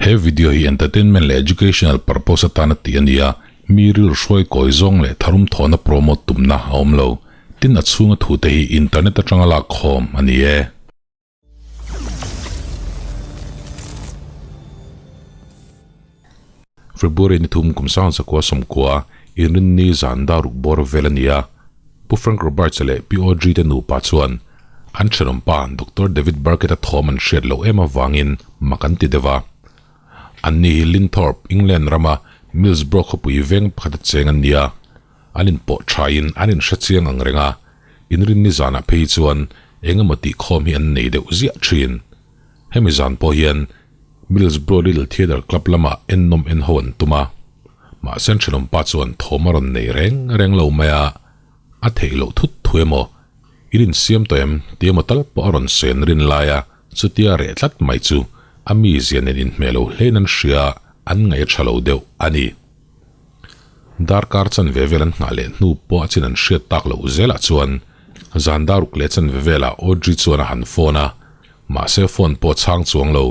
He video hi entertainment leh educational purpose atana tih a ni a, mi rilru hruai kawi zawng leh tharum thawhna promote tumna a awm lo. Tin a chhunga thute hi internet atanga lak khawm a ni e. February ni thum kum sang zakua sawmkua inrinni zan daruk bawr vel a ni a, Pu Frank Roberts-a leh Pi Audrey te nupa chuan an thenawm pa Doctor David Burkett-a thawm an hriat loh em avangin mak an ti deuh a. Anni hi Linthorpe, England rama Millsbrough khawpui veng pakhata cheng an ni a, an inpawh thain an inhre chiang ang reng a, inrinni zanah phei chuan eng emaw tihkhawm hi an nei deuh ziah thin. Hemi zan pawh hian Middlesbrough Little Theatre Club lamah ennawm en ho an tum a, mahse an thenawmpa chuan thawm a rawn nei reng reng lo mai a, a theih loh thut thu emaw, in insiam tawh em tih emaw tal pawh a rawn sawi an rin lai a, chutia reh tlat mai chu a mizia nen inhmeh lo hlein an hria, an ngaih a tha lo deuh a ni. Darkar chanve vel an nghah leh hnu pawh a chin an hriat tak loh zelah chuan zan daruk leh chanve velah Audrey chuan a han phone a, mahse phone pawh a chhang chuang lo.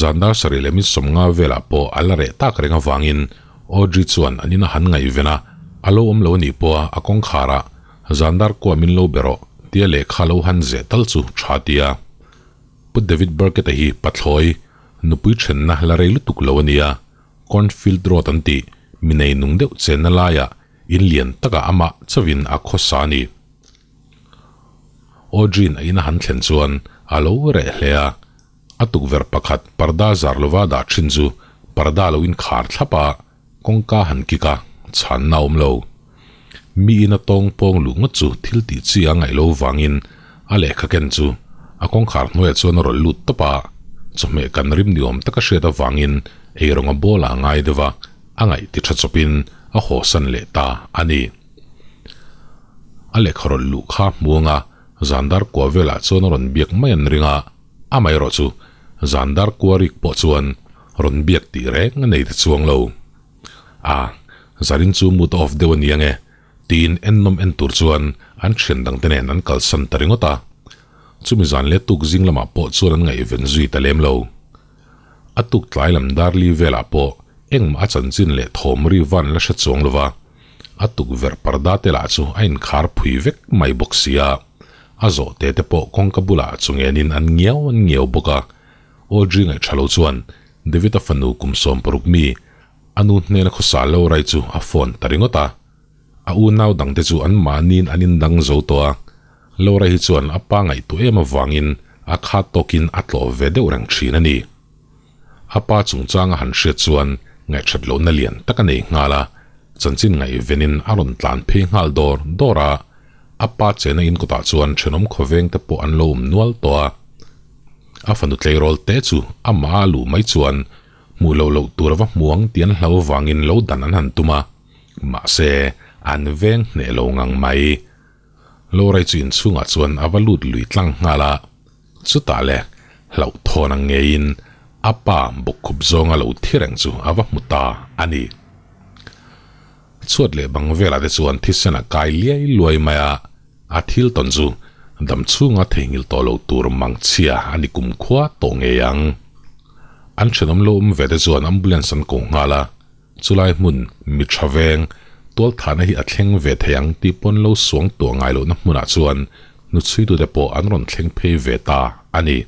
Zan dar sarih leh min sawmnga velah pawh a la reh tak reng avangin Audrey chuan an in a han ngaihven a, a lo awm lo a nih pawha a kawngkharah zan dar kuah min lo be rawh tia lehkha lo han zeh tal chu tha tia. Pu David Burkett-a hi pathlawi nupui thenna la rei lutuk lo a nia. Cornfield Road an tih, mi nei nung deuh chenna laiah in lian takah amah chauhin a khawsa a ni. Audrey-in a ina han thlen chuan a lo reh hle a, a tukverh pakhat parda zar lova dah thin chu parda lo inkhar thlap a, kawngka han kik a, chhanna a awm lo. Mi ina tawng pawng luh ngawt chu thil tih chi a ngaih lo vangin a lehkha ken chu a kawngkhar hnuaiah chuan a rawn lut tawp a, chawhmeh kan rim ni awm taka hriat avangin eirawng a bawlah a ngai deuh a, a ngaih ti tha chawpin a hawsan leh ta a ni. A lehkha rawn luh kha hmuanga zan dar kua velah chuan a rawn biak mai an ring a, amaherawh chu zan dar kua rik pawh chuan rawn biak tih reng a nei ta chuang lo. A, zanin chu mood off deuh a ni ange, tiin ennawm en tur chuan an thian dangte nen an kalsan ta ringawt a. Chumi zan leh tuk zing lamah pawh chuan an ngaihven zui ta lem lo. A tuk tlai lam darli velah pawh engmah a chanchin leh thawm ri van la hre chuang lova, a tukverh parda te lah chu a inkhar phui vek mai bawk si a, a zawhte te pawh kawngka bulah chungenin an ngiau an ngiau bawk a. Audrey ngaihṭha lo chuan David-a fanu kum 60 mi, a nu hnena khawsa lo rai chu a phone ta ringawt a. A unau dangte chu an mahniin an indang zo tawh a, Laura hi chuan a pa ngaihtuah em avangin a khat tawkin a tlawh ve deuh reng thin a ni. A pa chungchang a han hriat chuan ngaihṭhat lohna lian tak a nei nghal a, chanchin ngaihvenin a rawn tlan phei nghal dawr dawr a, a pa chena in kawtah chuan ṭhenawm khawvengte pawh an lo awm nual tawh a. A fanu tleirawl te chu amah a luh mai chuan hmuh loh loh tur a va hmu ang tih an hlau avangin lo dan an han tum a, mahse an veng hneh lo ngang mai. Lawrai chu inchhungah chuan a va lut lui tlang nghal a, chutah le hlauhthawn ang ngeiin a pa bawkkhup zawnga lo thi reng chu a va hmu ta a ni. Chhuat leh bang velah te chuan thisen a kai liai luai mai a, A thil tawn chu dam chhunga theihnghilh tawh lo tur mangchhia a ni kumkhua tawh ngei ang. An thenawm lo awm ve te chuan ambulance an ko nghal a, chulai hmun mi tha veng tualthahna hi a thleng ve thei ang tih pawn lo suang tuah ngai lohna hmunah chuan hnuchhuitute pawh an rawn thleng phei ve ta a ni.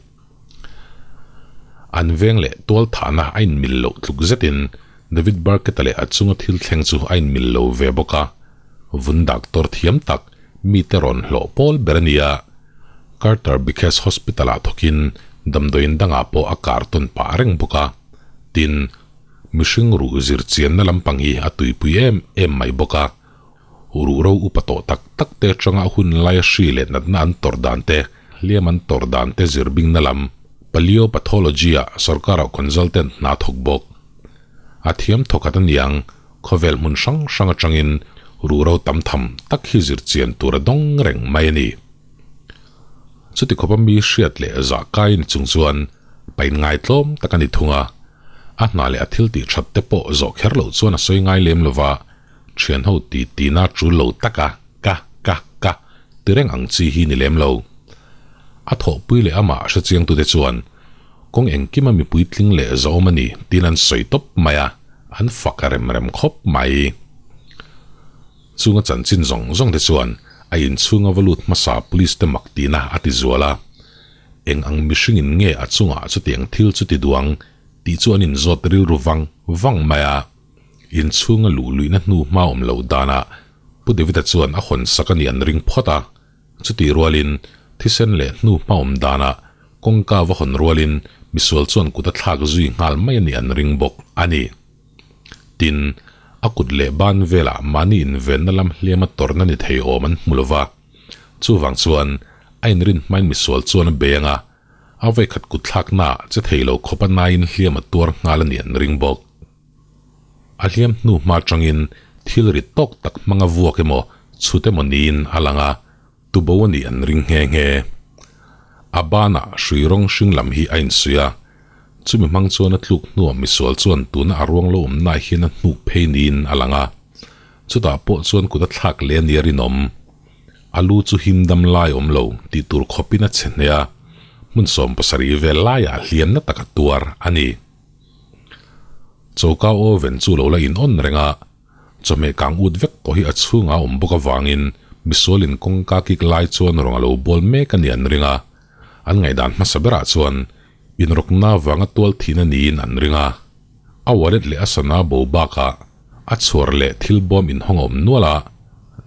An veng leh tualthahna a inmil loh tluk zetin David Burkett-a leh a chunga thil thleng chu a inmil lo ve bawk a. Vun doctor thiam tak mite rawn hlawh pawl ber a ni a, Carter Bikes Hospital-ah thawkin damdawiin dangah pawh a kar tawn pah reng bawk a. Tin, mihring ruh zir chianna lampang hi a tuipui em em mai bawk a. Ruh ro upa tawh tak tak te atanga a hun laia hri leh natna an tawrh dan te, hliam an tawrh dan te zir bingna lam Paleopathology-ah sorkarah consultant hna thawk bawk. A thiam thawkhat a niang, khawvel hmun hrang hrang atangin ruh ro tam tham tak hi zir chian tur a dawng reng mai a ni. Chuti khawpa mi hriat leh zah kai ni chung chuan pain ngaitlawm tak a ni thung a, a hna leh a thil tih that te pawh zawh kher loh chuan a sawi ngai lem lova, Thian ho ti tina tul lo taka ka ka ka ti reng ang chi hi ni lem lo. A thawhpui leh amah hre chiangtute chuan. Kawng engkima mi puitling leh zahawm a ni tiin an sawi tawp mai a, an fak rem rem khawp mai. Chunga chanchin zawng zawng te chuan a inchhunga va lut hmasa police te mak tihna a ti zual a. Eng ang mihringin nge a chungah chutiang thil chu ti duang tih chu an inzawt rilru vang vang mai a. Inchhunga luh luihna hnu hma awm loh danah Pu David-a chuan a hawn sak a nih an ring phawt a. Chutih rualin thisen leh hnu hma awm danah kawngka va hawn rualin misual chuan kut a thlak zui nghal mai a nih an ring bawk a ni. Tin, a kut leh ban velah mahni invenna lam hliama tawrhna ni thei awm an hmu lo va. Chuvang chuan a inrin hmain misual chuan a beng a, a vawikhat kut thlaknaah che thei lo khawp a naiin hliam a tuar nghal a nih an ring bawk. A hliam hnu hma atangin thil rit tawk tak hmanga vuak emaw chhut emaw niin a lang a, tubo a nih an ring nghe nghe. A banah hrui rawng hring lam hi a insuih a, chumi hmang chuan a tluk hnuah misual chuan tuna a ruang lo awmnaah hian a hnuk phei niin a lang a, chutah pawh chuan kut a thlak leh a nia rinawm. A lu chu him dam lai awm lo tih tur khawpin a che hneh a, hmun 70 vel laiah hliamna tak a tuar a ni. Choka oven chu lo la in on reng a, chawhmeh kang ut vek tawh hi a chhungah a awm bawk avangin misualin kawngka kik lai chuan rawng a lo bawl mek a ni an ring a, an ngaihdan hmasa berah chuan inrawkna vanga tual thihna niin an ring a. A wallet leh a sana bo bakah a chhuar leh thil bawm inhawng a awm nual a,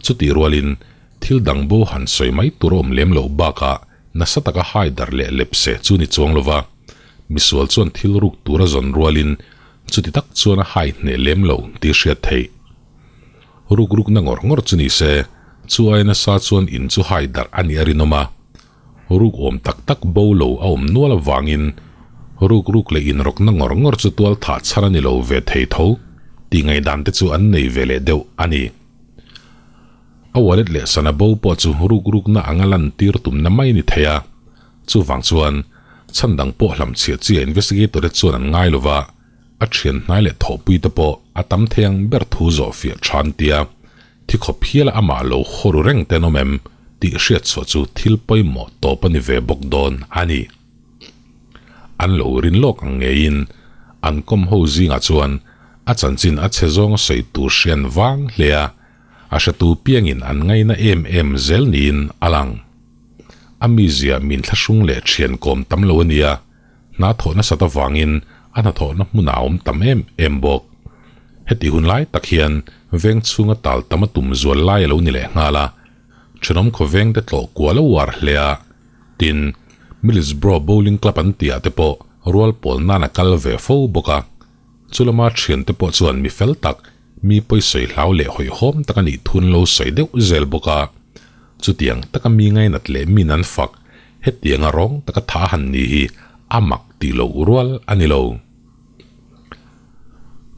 chutih rualin thil dang bo han sawi mai tur a awm lem loh bakah nasa taka haidar leh lepse chu ni chuang lova. Misual chuan thil ruk tur a zawn rualin chuti tak chuan a hai hneh lem lo tih hriat theih. Ruk rukna ngawr ngawr chu ni se, chu aia nasa chuan in chu hai darh a nih a rinawm a. Ruk awm tak tak bo lo a awm nual avangin ruk ruk leh inrawkna ngawr ngawr chu tual thah chhan a ni lo ve thei tho tih ngaihdan te chu an nei ve leh deuh a ni. A wallet leh sana bo pawh chu ruk rukna anga lantir tumna mai a ni thei a. Chuvang chuan, chhan dang pawh hlamchhiah chi a investigator te chuan an ngai lova, a thian hnai leh thawhpui te pawh a tam thei ang ber thu zawh fiah tha an tia, thi khawp hiala amah lo haw ru reng te an awm em tih hriatchhuah chu thil pawimawh tawp a ni ve bawk dawn a ni. An lo rin lawk ang ngeiin an kawm ho zingah chuan a chanchin a chhe zawng a sawi tur hrian vang hle a, a hretu piangin an ngaina em em zel niin a lang. A mizia min thlahrung leh thian kawm tam lo a nia, hna thawh nasat avangin a hnathawhna hmunah a awm tam em em bawk. Heti hun lai tak hian veng chhunga tal tam a tum zual lai a lo ni leh nghal a, thenawm khaw veng te tlawh kual a uar hle a, tin, Middlesbrough Bowling Club an tihah te pawh rual pawl nan a kal ve fo bawk a. Chulama thiante pawh chuan mi fel tak, mi pawisawi hlau leh hawihhawm tak a nih thun lo sawi deuh zel bawk a. Chutiang taka mi ngainat leh mi nan fak, hetianga rawng taka tha han ni hi a mak tih loh rual a ni lo.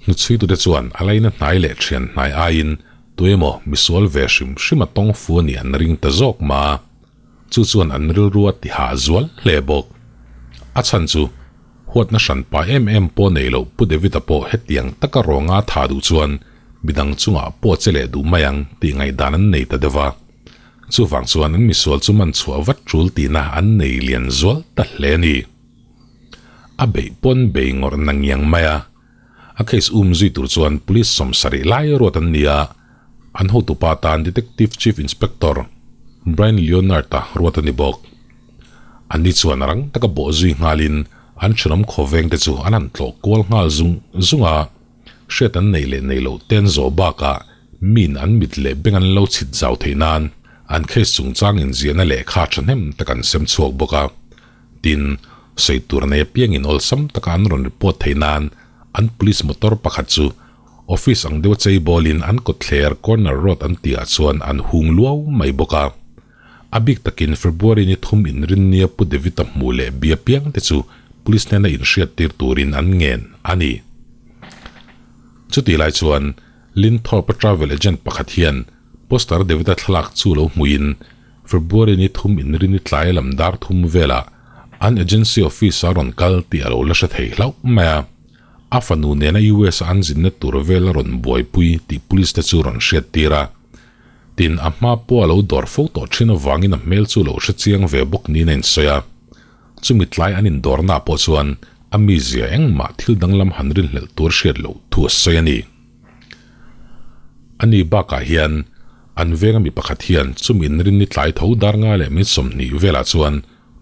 Hnuchhuitute chuan a laina hnai leh thian hnai aiin tuemaw misual ve hrim hrim a tawng fu a nih an ring ta zawk mah a, chu chuan an rilru a tihah zual hle bawk. A chhan chu Huatna hranpa em em pawh nei loh Pu David-a pawh hetiang taka rawnga tha duh chuan midang chungah pawh che leh duh mai ang tih ngaihdan an nei ta deuh a. Chuvang chuan an misual chu man chhuah vat tul tihna an nei lian zual ta hle a ni. A beih pawn bei ngawrh na ngiang mai a. A case um zui tur chuan police 70 lai ruat an ni a, an hotupa tan Detective Chief Inspector Brian Leonard-a ruat a ni bawk. Anni chuan rang taka bawh zui nghalin an thenawm khawveng te chu an han tlawh kual nghal zung zung a, hriat an neih leh neih loh ten zawh bakah min an mit leh beng an lo chhit zau theih nan an case chungchang inziahna lehkha thahnem tak an sem chhuak bawk a. Tin, sawi tur nei apiangin awlsam taka an rawn report theih nan an police motor pakhat chu office ang deuha chei bawlin an kawtthler corner road an tihah chuan an hung luau mai bawk a. A bik takin February ni thum inrinnia Pu David-a hmuh leh bia piang te chu police hnena inhriattir turin an ngen a ni. Chutih lai chuan Linthorpe-a travel agent pakhat hian poster David-a thlalak chu lo hmuhin February ni thum inrini tlai lam dar thum velah an agency office-a rawn kal tih a lo la hre thei hlauh mai a. A fanu nena US-a an zinna tur vel a rawn buaipui tih police te chu rawn hriattir a. Tin, a hma pawh a lo dawr fo tawh thin avangin a hmel chu lo hre chiang ve bawk niin a insawi a. Chumi tlai an indawrna pawh chuan a mizia engmah thil danglam han rinhlelh tur hriat loh thu a sawi a ni. Ani bakah hian an venga mi pakhat hian chumi inrinni tlai tho dar nga leh min 20 velah chuan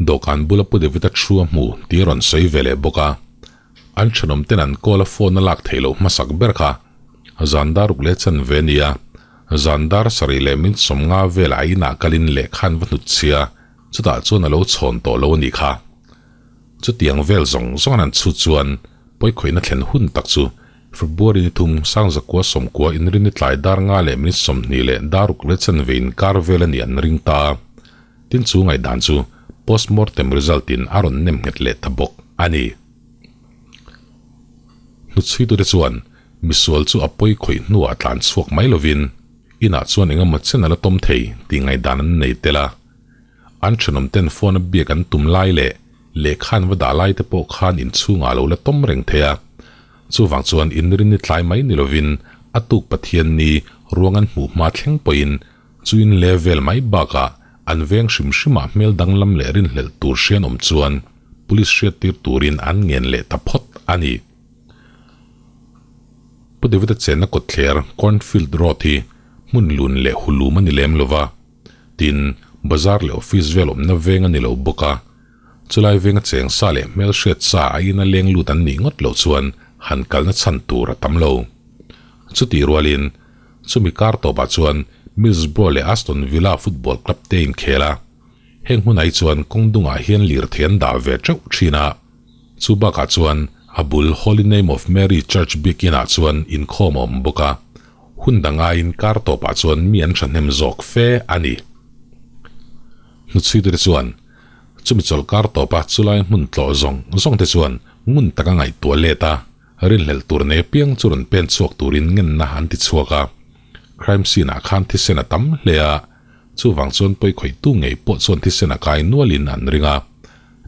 dawhkan bula Pu David-a thu a hmu tih a rawn sawi ve leh bawk a. An thenawm ten an call a phone a lak theih loh hmasak ber kha zan dar ruk leh chanve a ni a, zan dar sarih leh min 50 velah a inah kalin lehkha an va hnut chhia, chutah chuan a lo chhawn tawh lo a nih kha. Chutiang vel zawng zawng an han chhut chuan pawikhawihna thlen hun tak chu February ni thum Sangzakua sawmkua inrinni tlai dar nga leh minute 20 leh dar ruk leh chanve inkar vel a nih an ring ta. Tin chu ngaihdan chu postmortem result in a rawn nem nghet leh ta bawk a ni. Hnuchhuitute chuan misual chu a pawi khawih hnuah tlan chhuak mai lovin inah chuan engemaw chen a la tawm thei tih ngaihdan an nei tel a. An thenawmten phone a biak an tum lai leh lehkha an va dah lai te pawh khan inchhungah a lo la tawm reng thei a. Chuvang chuan inrinni tlai mai ni lovin a tuk Pathianni ruang an hmuh hma thleng pawhin Chu in le vel mai bakah an veng hrim hrimah hmel danglam leh rinhlelh tur hrian awm chuan police hriattir turin an ngen leh ta phawt a ni. Pu David-a chenna kawtthler Cornfield Road hi hmun lun leh hulum a ni lem lova, tin, bazar leh office vel awmna veng a ni lo bawk a, chulai venga cheng sa leh hmelhriat sa a ina leng lut an nih ngawt loh chuan han kalna chhan tur a tam lo. Chutih rualin, Chumi kar tawpah chuan Middlesbrough leh Aston Villa football club te inkhel a, heng hunah hi chuan kawng dungah hian lirthei an dah ve teuh thin a. Chu bakah chuan a bul Holy Name of Mary Church biakinah chuan inkhawm a awm bawk a, hun dang aiin kar tawpah chuan mi an thahnem zawk fe a ni. Hnuchhuitute chuan chumi chawlhkar tawpa chulai hmun tlawh zawng zawng te chuan ngun taka ngaihtuah let a, Rinhlelh tur nei apiang chu rawn pen chhuak turin ngenna an ti chhuak a. Crime scene ah khan thisen a tam hle a, chuvang chuan pawi khawihtu ngei pawh chuan thisen a kai nualin an ring a.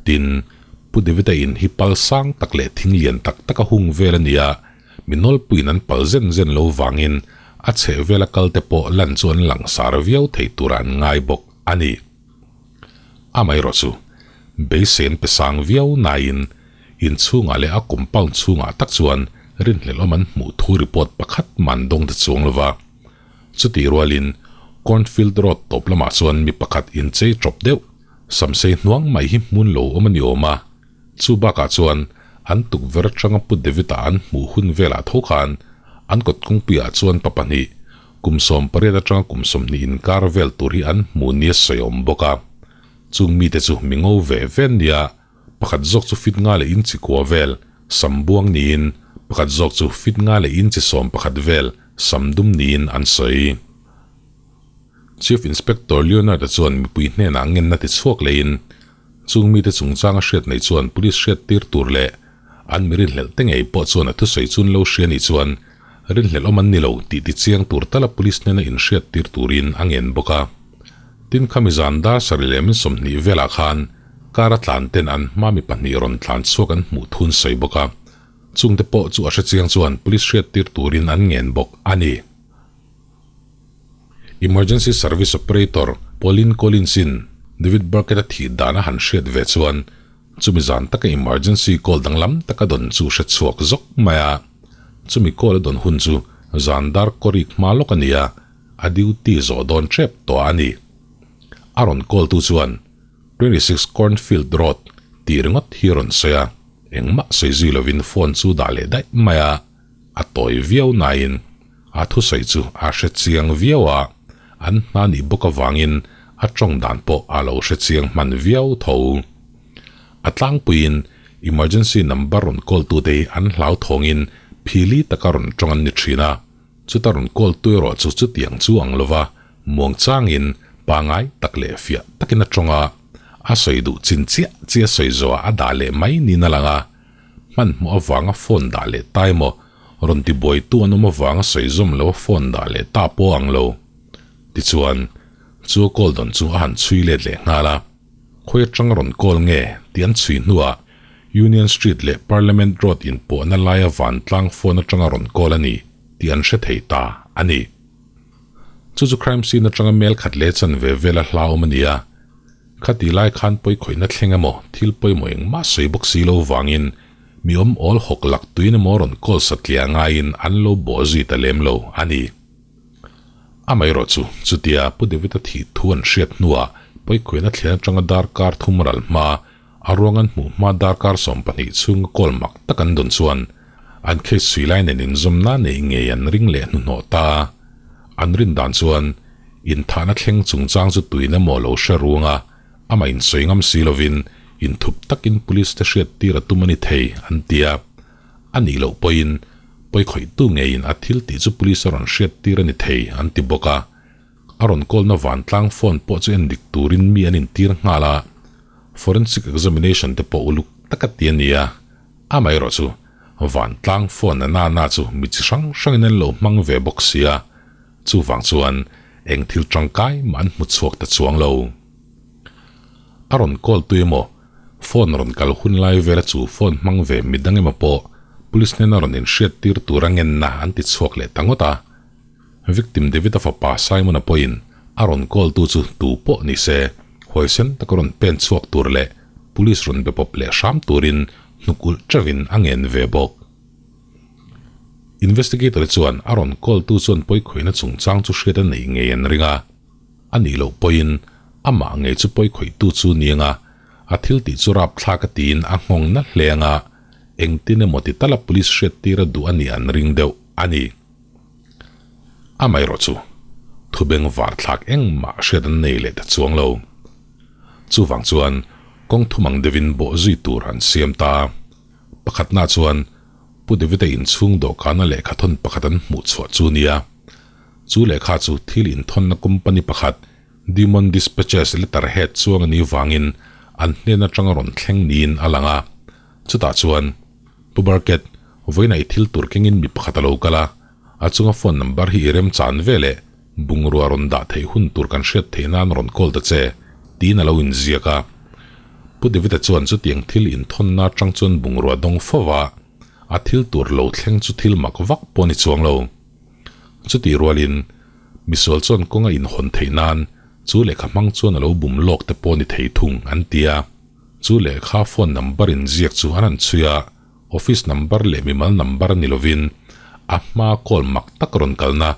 Tin, Pu David-a in hi pal sang tak leh thing lian tak tak a hung vel a ni a, mi nawlpuiin an pal zen zen lo vangin a chheh vela kal te pawh lan chu an langsar viau thei turah an ngai bawk a ni. Amaherawh chu, beisei an pe sang viau nain Inchhungah leh a compound chhungah tak chuan rinhlelhawm an hmuh thu report pakhat mah an dawng ta chuang lo va. Chutih rualin Cornfield Road tawp lamah chuan mi pakhat inchei tawp deuh, samsei hnuang mai hi hmun lo awm a ni awm a. Chu bakah chuan an tukverh atanga Pu David-a an hmuh hun velah tho khan an kawt kawngpuiah chuan pa pahnih, kum 18 atanga kum 20 inkar vel tur hi an hmu nia sawi awm bawk a. Chung mite chu mi ngo ve ve an nia. Pakhat zawk chu fit nga leh inchi kua vel sam buang niin pakhat zawk chu fit nga leh inchi 11 vel sam dum niin an sawi. Chief Inspector Leonard-a chuan mipui hnenah ngenna ti chhuak leiin chung mite chungchang a hriat nei chuan police hriat tir tur leh an mi rinhlelh te ngei pawh chuan a thusawi chun lo hria nih chuan rinhlelh awm an ni lo tih ti chiang tur tala police hnena inhriat tir turin a ngen bawk a. Tin khami zan dar sarih leh min 20 velah khan Car a tlan ten an hma mi pahnih rawn tlan chhuak an hmuh thun sawi bawk a, chungte pawh chu a hrechiang chuan police hriattir turin an ngen bawk a ni. Emergency Service Operator Pauline Collins-in David Burkett-a thih dan a han hriat ve chuan chumi zan taka emergency call danglam taka dawn chu hre chhuak zawk mai a, chumi call a dawn hun chu zan dar kawrik hma lawk a ni a, a duty zawh dawn tep tawh a ni. A rawn call tu chuan 26 Cornfield Road tih ringawt hi rawn sawi a, engmah sawi zui lovin phone chu dah leh daih mai a, a tawi viau nain a thusawi chu a hre chiang viau a, an hna nih bawk avangin a tawng dan pawh a lo hre chiang hman viau tho. A tlangpuiin emergency number rawn call tute hi an hlauthawngin phili taka rawn tawng an ni thin a, chuta rawn call tu erawh chu chutiang chu ang lova Muang changin pangai tak leh fiah takin a tawng a, a sawi duh chin chiah chiah sawi zawhah a dah leh mai niin a lang a. Hmanhmawh avanga phone dah leh ta emaw, rawn tibuaitu an awm avanga sawi zawm lo a phone dah leh ta pawh ang lo. Tichuan, chu a call dawn chu a han chhui let leh nghal a. Khawi atanga rawn call nge tih an chhui hnuah Union Street leh Parliament Road inpawhna laia vantlang phone atanga rawn call a ni tih an hre thei ta a ni. Chu chu crime scene atanga mel khat leh chanve vela hla awm a ni a. Khati lai khan pawi khawihna thleng emaw thil pawimawh engmah sawi bawk si lo vangin mi awm awl hawk lak tuin emaw rawn call satliah ngaiin an lo bawh zui ta lem lo a ni. Amaherawh chu chutia Pu David-a thih thu an hriat hnuah pawi khawihna thlen atanga darkar thum ral hma A ruang an hmuh hma darkar 20 chhunga call mak tak an dawn chuan an case chhui lai nen inzawmna nei ngei an ring leh hnuhnawh ta. An rin dan chuan inthahna thleng chungchang chu tuin emaw lo hre ruang a, amah insawi ngam si lovin inthup takin police te hriat tir a tum a ni thei an ti a. A nih loh pawhin pawikhawihtu ngeiin a thil tih chu police a rawn hriat tir a ni thei an ti bawk a. A rawn call-na vantlang phone pawh chu endik turin mi an intir nghal a. Forensic examination te pawh uluk tak a ti a nia. Amaherawh chu vantlang phone a na na chu mi chi hrang hrangin an lo hmang ve bawk sia, chuvang chuan eng thil tangkai mah an hmu chhuak ta chuang lo. A rawn call tu emaw, phone rawn kal hun lai vela chu phone hmang ve midang emaw pawh police hnena rawn inhriat tir tur a ngenna an ti chhuak leh ta ngawt a. Victim David-a fapa Simon-a pawhin a rawn call tu chu tu pawh ni se, huaisen taka rawn pen chhuak tur leh police rawn be pawp leh hram turin hnuk ulh teuhin a ngen ve bawk. Investigator chuan a rawn call tu chuan pawikhawihna chungchang chu hriat a neih ngei an ring a, a nih loh pawhin amah ngei chu pawikhawihtu chu ni anga a thil tih chu rapthlak a tiin a nghawng na hle anga engtin emaw ti tala police hriattir a duh a nih an ring deuh a ni. Amaherawh chu, thubeng var thlak engmah hriat an nei leh ta chuang lo. Chuvang chuan kawng thum ang deuhin bawh zui tur an siam ta. Pakhatna chuan Pu David-a inchhung dawhkana lehkha thawn pakhat an hmuh chhuah chu nia. Chu lehkha chu thil inthawnna company pakhat Demon Dispatches letterhead chuang a nih vangin an hnen atanga rawn thleng niin a lang a. Chutah chuan Pu Burkett, vawiinah i thil tur kengin mi pakhat a lo kal a, a chunga phone number hi i remchan ve leh bungrua rawn dah theih hun tur kan hriat theih nan rawn call ta che, tiin a lo inziak a. Pu David-a chuan chutiang thil inthawnna atang chuan bungrua dawng fo va, a thil tur lo thleng chu thil mak vak pawh a ni chuang lo. Chutih rualin, misual chuan kawnga inhawn theih nan chu lehkha hmang chuan a lo bum lawk te pawh a ni thei thung, an ti a. Chu lehkha phone number in ziak chu an han chhui a, office number leh mimal number ni lovin a hma call mak tak rawn kalna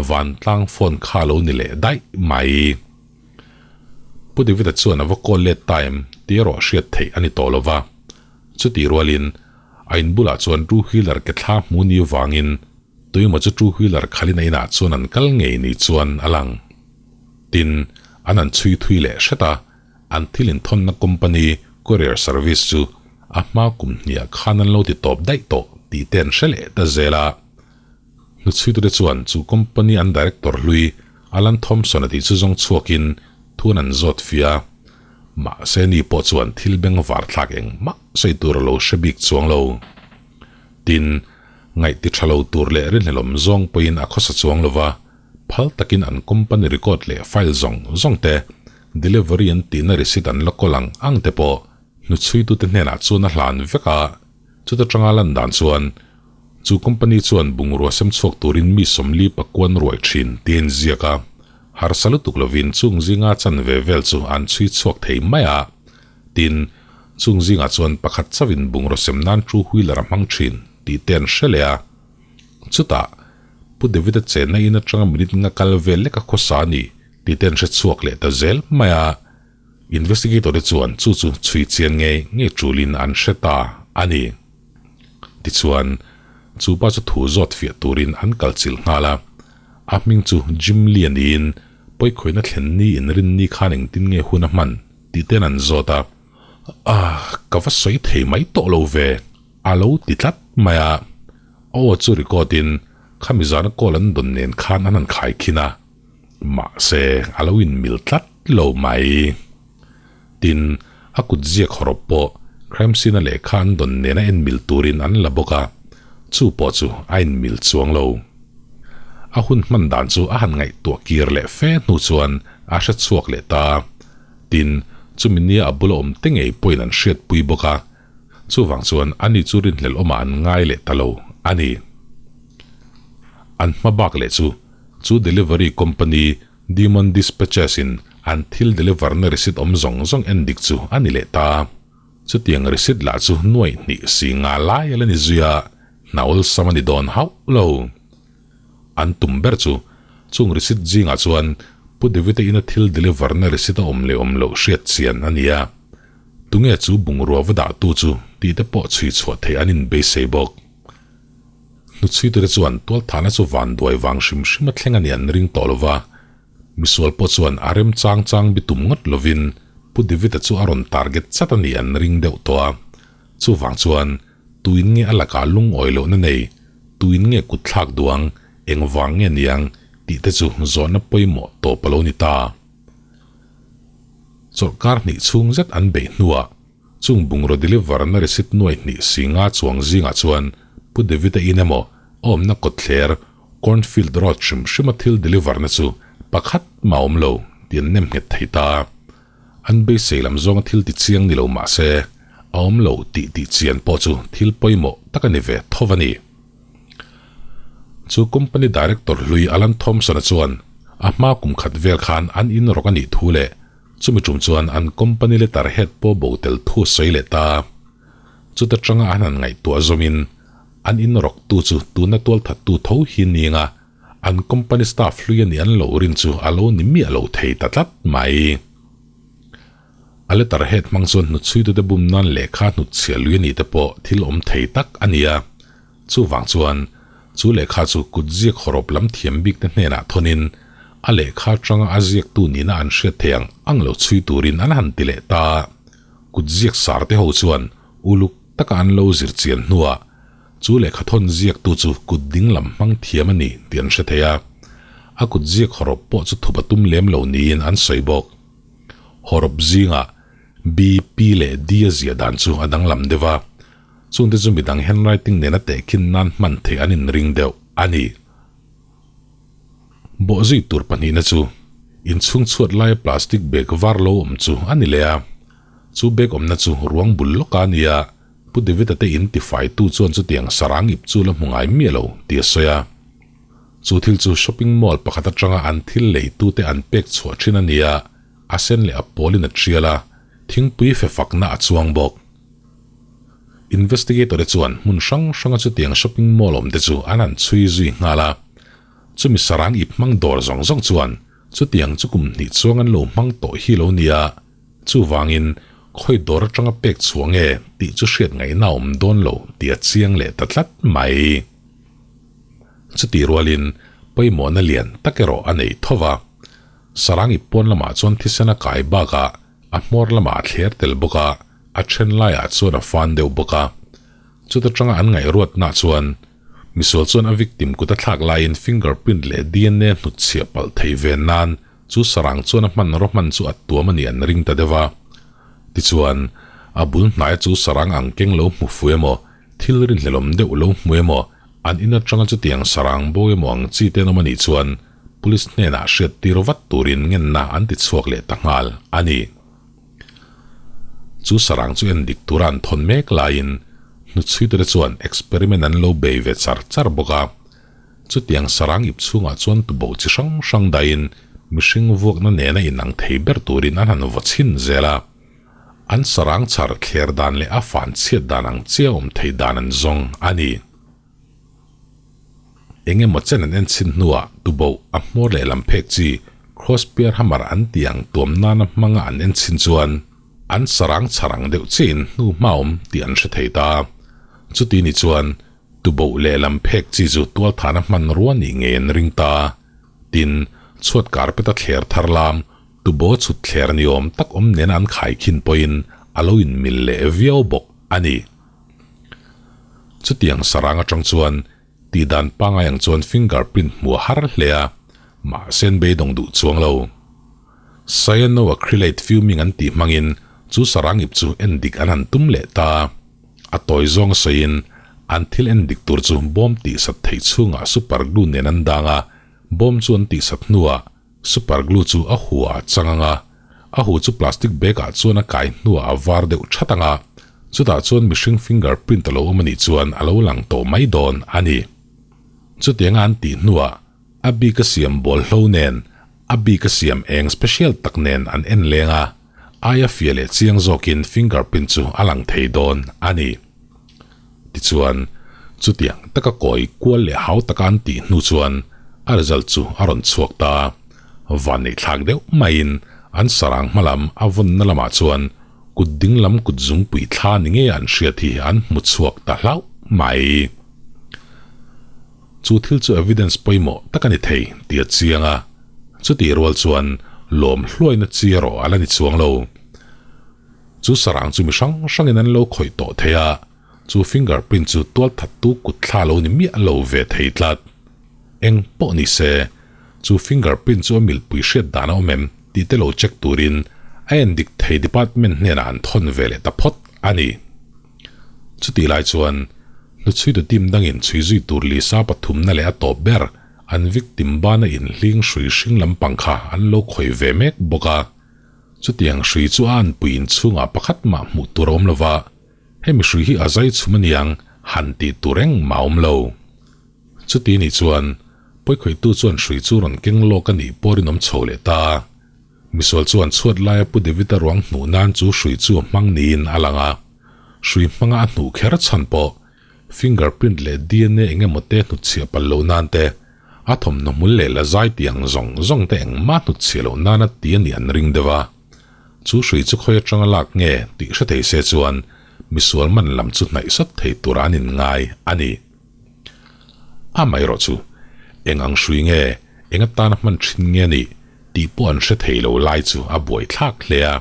vantlang phone kha a lo ni leh daih mai. Pu David-a chuan a va call let ta em tih erawh hriat theih a ni tawh lo va. Chutih rualin a in bulah chuan two wheeler ke thla hmu ni vangin tuimaw chu two wheeler khalin a inah chuan an kal ngei ni chuan a lang. Tin, an han chhui thui leh hret a. An thil inthawnna company courier service chu a hma kum hniah khan an lo ti tawp daih tawh tih te an hre leh ta zel a. Hnuchhuitute chuan chu company an director hlui Alan Thompson a tih chu zawng chhuakin thuan an zawt fia a. Mahse ni pawh chuan thil beng var thlak engmah sawi tur a lo hre bik chuang lo. Tin, ngaih ti tha lo tur leh rinhlelawm zawng pawhin a khawsa chuang lo va, phal takin an company record leh file zawng zawng te Delivery an tihna receipt an la kawl ang ang te pawh hnuchhuitute hnenah chuan a hlan vek a, chuta tanga lan dan chuan chu company chuan bungrua sem chhuak turin mi 40 pakuan ruai thin tih a inziak a, harsa lutuk lovin chung zinga chan ve vel chu an chhui chhuak thei mai a, tin, chung zingah chuan pakhat chauhin bungraw sem nan two wheeler a hmang thin tih te an hre leh a, chutah Pu David-a chenna in atanga minute nga kal vel lek a khawsa a ni. Tih te an hre chhuak leh ta zel mai a, investigator te chuan chu chu chhui chian ngei ngei tulin an hre ta a ni. Tichuan, chu pa chu thu zawt fiah turin an kal chilh nghal a, a hming chu Jim Lee a niin pawikhawihna thlen ni inrinni khan engtin nge hun a hman tih ten an zawt a, Ah, ka va sawi thei mai tawh lo ve, a lo ti tlat mai a, aw chu record in khami zana call an dawn nen khan an han khaikhin a. Mahse, a lo inmil tlat lo mai. Tin, a kut ziak hawrawp pawh crime scene-a lehkha an dawn nena enmil turin an la bawk a, chu pawh chu a inmil chuang lo. A hun hman dan chu a han ngaihtuah kir leh fe hnu chuan a hre chhuak leh ta. Tin, chumi nia a bula awm te ngei pawhin an hriatpui bawk a, chuvang chuan ani chu rinhlelh awmah an ngai leh ta lo a ni. An hma bak leh chu Chu delivery company Demon Dispatches in an thil deliver na receipt awm zawng zawng en dik chu a ni leh ta. Chutiang receipt lah chu nuaih hnih si nga lai a la ni zui a, hna awlsam a ni dawn hauh lo. An tum ber chu chung receipt zingah chuan Pu David-a ina thil deliver na receipt a awm leh awm loh hriat chian a ni a. Tunge chu bungrua va dahtu chu tih te pawh chhui chhuah theih an inbeisei bawk. Hnuchhuitute chuan tualthahna chu vanduai vang hrim hrim a thleng a ni an ring tawh lova, misual pawh chuan a rem chang chang bi tum ngawt lovin Pu David-a chu a rawn target chat a ni an ring deuh tawh a. Chuvang chuan tuin nge a lakah lungawi lohna nei, tuin nge kutthlak duang, engvang nge niang tih te chu zawhna pawimawh tawp a lo ni ta. Chawlhkar hnih chhung zet an beih hnuah Chung bungraw deliver na receipt nuai hnih si nga chuang zingah chuan Pu David-a in emaw a awmna kawtthler Cornfield Road hrim hrima thil deliver na chu pakhat mah a awm lo tih an nem nghet thei ta. An beisei lam zawnga thil ti chiang ni lo mah se a awm lo tih tih chian pawh chu thil pawimawh tak a ni ve tho a ni. Chu company director hlui Alan Thompson-a chuan a hma kum khat vel khan an in rawk a nih thu leh Chumi tum chuan an company letter head pawh bo tel thu sawi leh ta. Chuta tanga an han ngaihtuah zawmin an in rawktu chu tuna tualthattu tho hi ninga an company staff hlui a nih an lo rin chu a lo ni miah lo thei ta tlat mai. A letter head hmang chuan hnutchhuitute bum nan lehkha hnutchhiah lui a nih te pawh thil awm thei tak a ni a. Chuvang chuan, chu lehkha chu kutziak hawrawp lam thiam bikte hnenah thawnin a lehkha atanga a ziaktu nihna an hriat thei ang ang lo chhui turin an han ti leh ta. Kutziak sarte ho chuan uluk taka an lo zir chian hnuah chu lehkha thawn ziaktu chu kut ding lam hmang thiam a ni tih an hre thei a. A kutziak hawrawp pawh chu thup a tum lem lo niin an sawi bawk. Hawrawp zingah B, P leh D a ziah dan chu a danglam deuh a. Chungte chu midang handwriting nena tehkhin nan hman theih an inring deuh a ni. Bawhzui tur pahnihna chu inchhung chhuat laia plastic bag var lo awm chu a ni leh a. Chu bag awmna chu ruang bul lawka a ni a, Pu David-a te in tifaitu chuan chutiang sarang ip chu la hmu ngai miah lo tih a sawi a. Chu thil chu shopping mall pakhat atanga an thil leitute an pek chhuah thin a ni a, a sen leh a pawlin a tial a, thingpui fe fakna a chuang bawk. Investigator te chuan hmun hrang hranga chutiang shopping mall awm te chu an han chhui zui nghal a, chumi sarang ip hmang dawr zawng zawng chuan chutiang chu kum hnih chuang an lo hmang tawh hi lo nia, chuvangin khawi dawr atanga pek chhuah nge tih chu hriat ngaihna a awm dawn lo tih a chiang leh ta tlat mai. Chutih rualin pawimawhna lian tak erawh a nei tho va, sarang ip pawn lamah chuan thisen a kai bakah a hmawr lamah a thler tel bawk a, A then laiah chuan a fan deuh bawk a. Chuta tanga an ngaihruatna chuan misual chuan a victim kut a thlak laiin fingerprint leh dna hnutchhiah palh thei ve nan chu sarang chuan a hmanraw hman chu a tuam a nih an ring ta deuh a. Tichuan, a bul hnaia chu sarang ang keng lo hmu fu emaw, thil rinhlelawm deuh lo hmu emaw, an in atanga chutiang sarang bo emaw ang chi te an awm a nih chuan police hnenah hriattir vat turin ngenna an ti chhuak leh ta nghal a ni. Chu sarang chu en dik tura an thawn mek laiin hnuchhuitute chuan experiment an lo bei ve char char bawk a. Chutiang sarang ip chhungah chuan tubo chi hrang hrang dahin mihring vuakna nena inang thei ber turin an han vaw chhin zel a. An sarang chhar thler dan leh a fan chhiat dan ang chiah awm thei dan an zawng a ni. Eng emaw chen an en chhin hnuah tuboh a hmawr leh lam phek chi Crosspier hammer an tih ang tuam nana hmanga an en chhin chuan an sarang chharang deuh chiahin hnu hma awm tih an hre thei ta. Chuti ni chuan tuboh leh lam phek chi chu tualthana hmanrua nih ngei an ring ta. Tin, chhuat carpet a thler thar lam tuboh chhut thler ni awm tak awm nena an khaikhin pawhin a lo inmil leh viau bawk a ni. Chutiang sarang atang chuan tih dan pangai ang chuan finger print hmuh a har hle a, mahse an beidawng duh chuang lo. Cyanoacrylate fuming an tih hmangin chu sarang ip chu en dik an han tum leh ta. A tawi zawng a sawiin an thil en dik tur chu bawm tihsat theih chhungah super glue nen an dang a, bawm chu an tihsat hnuah super glue chu a hu ah a chang ang a, A hu chu plastic bag ah chuan a kai hnuah a var deuh that ang a, chutah chuan mihring finger print a lo awm a nih chuan a lo lang tawh mai dawn a ni. Chutianga an tih hnuah a bik a siam bawl hlo nen A bik a siam eng special tak nen an en leng a, aia fia leh chiang zawkin fingerprint chu a lang thei dawn a ni. Tichuan, chutiang taka kawi kual leh hau taka an tih hnu chuan a result chu a rawn chhuak ta. Vanneih thlak deuh maiin an sarang hmalam a vawnna lamah chuan kut ding lam kut zungpui thla ni ngei an hriat hi an hmu chhuak ta hlauh mai. Chu thil chu evidence pawimawh tak a ni thei tih a chiang a, chutih rual chuan lawm hluaina chi erawh a la ni chuang lo. Chu sarang chu mi hrang hrangin an lo khawih tawh thei a, chu fingerprint chu tualthattu kut thla lo ni miah lo ve thei tlat. Eng pawh ni se, chu fingerprint chu a milpui hriat dan a awm em tih te lo check turin a endik thei department hnenah an thawn ve leh ta phawt a ni. Chutih lai chuan hnuchhuitu team dangin chhui zui tur Lisa pathumna leh a tawp ber an victim bana inhling hrui hring lampang kha an lo khawih ve mek bawk a. Chutiang hrui chu a anpui inchhungah pakhat mah hmuh tur a awm lo va, hemi hrui hi a zai chhum aniang han tih tur engmah a awm lo. Chuti nih chuan pawikhawihtu chuan hrui chu rawn keng lawk a nih pawh rinawm chho leh ta. Misual chuan chhuat laia Pu David-a ruang hnuh nan chu hrui chu a hmang niin a lang a. Hrui hmanga a hnuh kher chhan pawh fingerprint leh dna eng emaw te hnutchhiah palh loh nan te, a thawmhnaw hmul leh la zai tih ang zawng zawng te engmah hnutchhiah loh nana ti a nih an ring deuh a. Chu hrui chu khawi atanga lak nge tih hre thei se chuan misual man lam chu hnaih sawt thei tura an inngai a ni. Amaherawhchu, eng ang hrui nge, eng atana hman thin nge a nih tih pawh an hre thei lo lai chu a buaithlak hle a.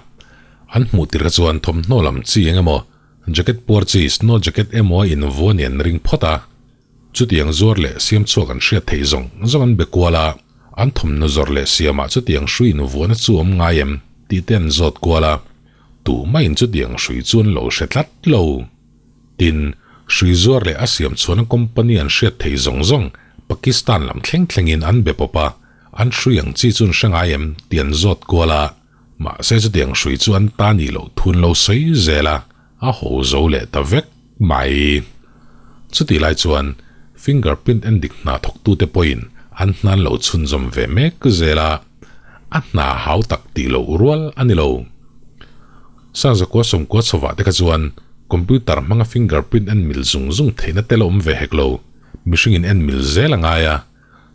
An hmuh tir kha chuan thawmhnaw lam chi eng emaw, jacket puar chi, snow jacket emaw a invu a nih an ring phawt a. Chutiang zuar leh siam chhuak an hriat theih zawng zawng an be kual a, an thawmhnaw zawrh leh siamah chutiang hrui invuahna chu awm ngai em tih te an zawt kual a. Tumah-in chutiang hrui chu an lo hre tlat lo. Tin, hrui zuar leh a siam chhuahna company an hriat theih zawng zawng Pakistan lam thleng thlengin an be pawp a, an hrui ang chi chu an hre ngai em tih an zawt kual a, mahse chutiang hrui chu an ta nih loh thun lo sawi zel a, a ho zo leh ta vek mai. Chutih lai chuan fingerprint endik hna thawktute pawhin an hna an lo chhunzawm ve mek zel a, a hna hau tak tih loh rual a ni lo. Sangzakua sawmkua chhovah te kha chuan computer hmanga fingerprint en mil zung zung theihna tel a awm ve hek lo, mihringin en mil zel a ngai a.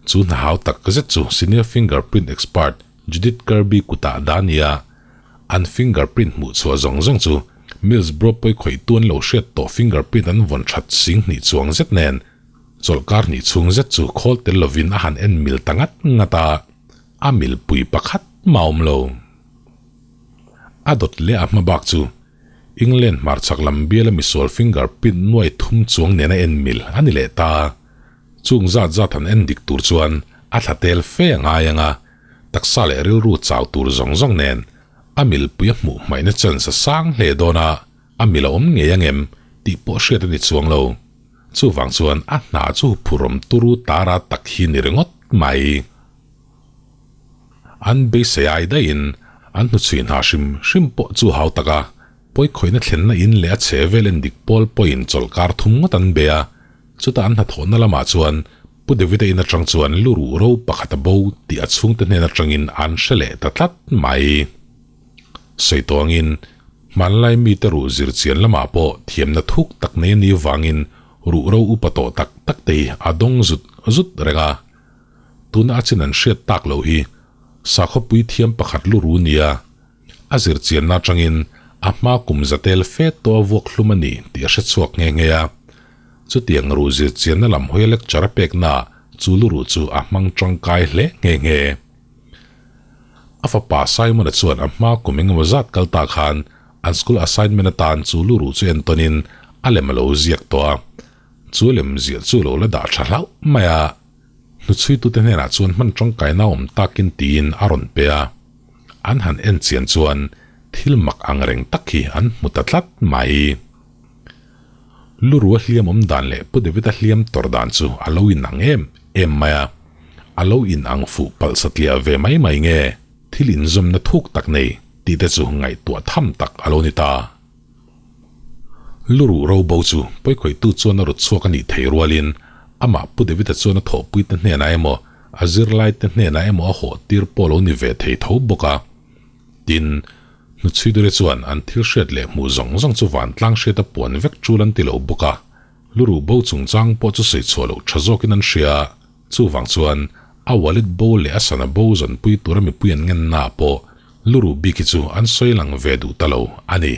Chu hna hau tak zet chu senior fingerprint expert Judith Kirby kutah dah a ni a, an fingerprint hmuh chhuah zawng zawng chu Millsbrough pawi khawihtu an lo hriat tawh fingerprint an vawn that sing hnih chuang zet nen chawlhkar hnih chhung zet chu khawl tel lovin a han en mil ta ngat ngat a, a milpui pakhat mah a awm lo. A dawt leh a hma bak chu England hmarchhak lam biala misual finger print nuai thum chuang nena en mil a ni leh ta. Chung zat zat han en dik tur chuan a thla tel fe a ngai ang a, taksa leh rilru chau tur zawng zawng nen a milpui a hmuh hmaihna chance a sang hle dawn a, a mil a awm ngei ang em tih pawh hriat a ni chuang lo. Chuvang chuan a hna chu phurawm turu tara tak hi ni ringawt mai. An beisei ai daihin an hnuchhui hna hrim hrim pawh chu hau tak a, pawikhawihna thlenna in leh a chhe vel en dik pawl pawhin chawlhkar thum ngawt an be a, chutah an hnathawhna lamah chuan Pu David-a in atang chuan lu ruh ro pakhat a bo tih a chhungte hnen atangin an hre leh ta tlat mai. Sawi tawngin, hmanlai mite ruh zir chian lamah pawh thiamna thuk tak nei a nih vangin ruh ro upa tawh tak tak te hi a dawng zut zut reng a. Tuna a chin an hriat tak loh hi sakhawpui thiam pakhat lu ru nia a zir chianna atangin a hma kum za tel fe tawh a vuak hlum a ni tih a hre chhuak nghe nghe a. Chutiang ru zir chianna lam hawia lecture a pekna chu lu ru chu a hmang tangkai hle nghe nghe. A fapa Simon-a chuan a hma kum engemaw zat kal ta khan an school assignment atan chu lu ru chu entawnin a lem a lo ziak tawh a. Chu lem ziah chu lo la dah tha hlauh mai a. Hnuchhuitute hnenah chuan hman tangkaina awm takin tiin a rawn pe a, an han en chian chuan thil mak ang reng tak hi an hmu ta tlat mai. Lurua hliam awm dan leh Pu David-a hliam tawrh dan chu a lo inang em em mai a, a lo inang fuh palh satliah ve mai mai nge thil inzawmna thuk tak nei tih te chu ngaihtuah tham tak a lo ni ta. Luruh ro bo chu pawikhawihtu chuan a rut chhuak a nih thei rualin amah Pu David-a chuan a thawhpuite hnenah emaw a zirlaite hnenah emaw a hawh tir pawh lo ni ve thei tho bawk a. Tin, hnuchhuidure chuan an thil hriat leh hmuh zawng zawng chu vantlang hriata puan vek tul an ti lo bawk a, luruh bo chungchang pawh chu sawi chhuah loh tha zawkin an hria. Chuvang chuan a wallet bo leh a sana bo zawnpui tura mipui an ngennaah pawh luruh bik hi chu an sawi lang ve duh ta lo a ni.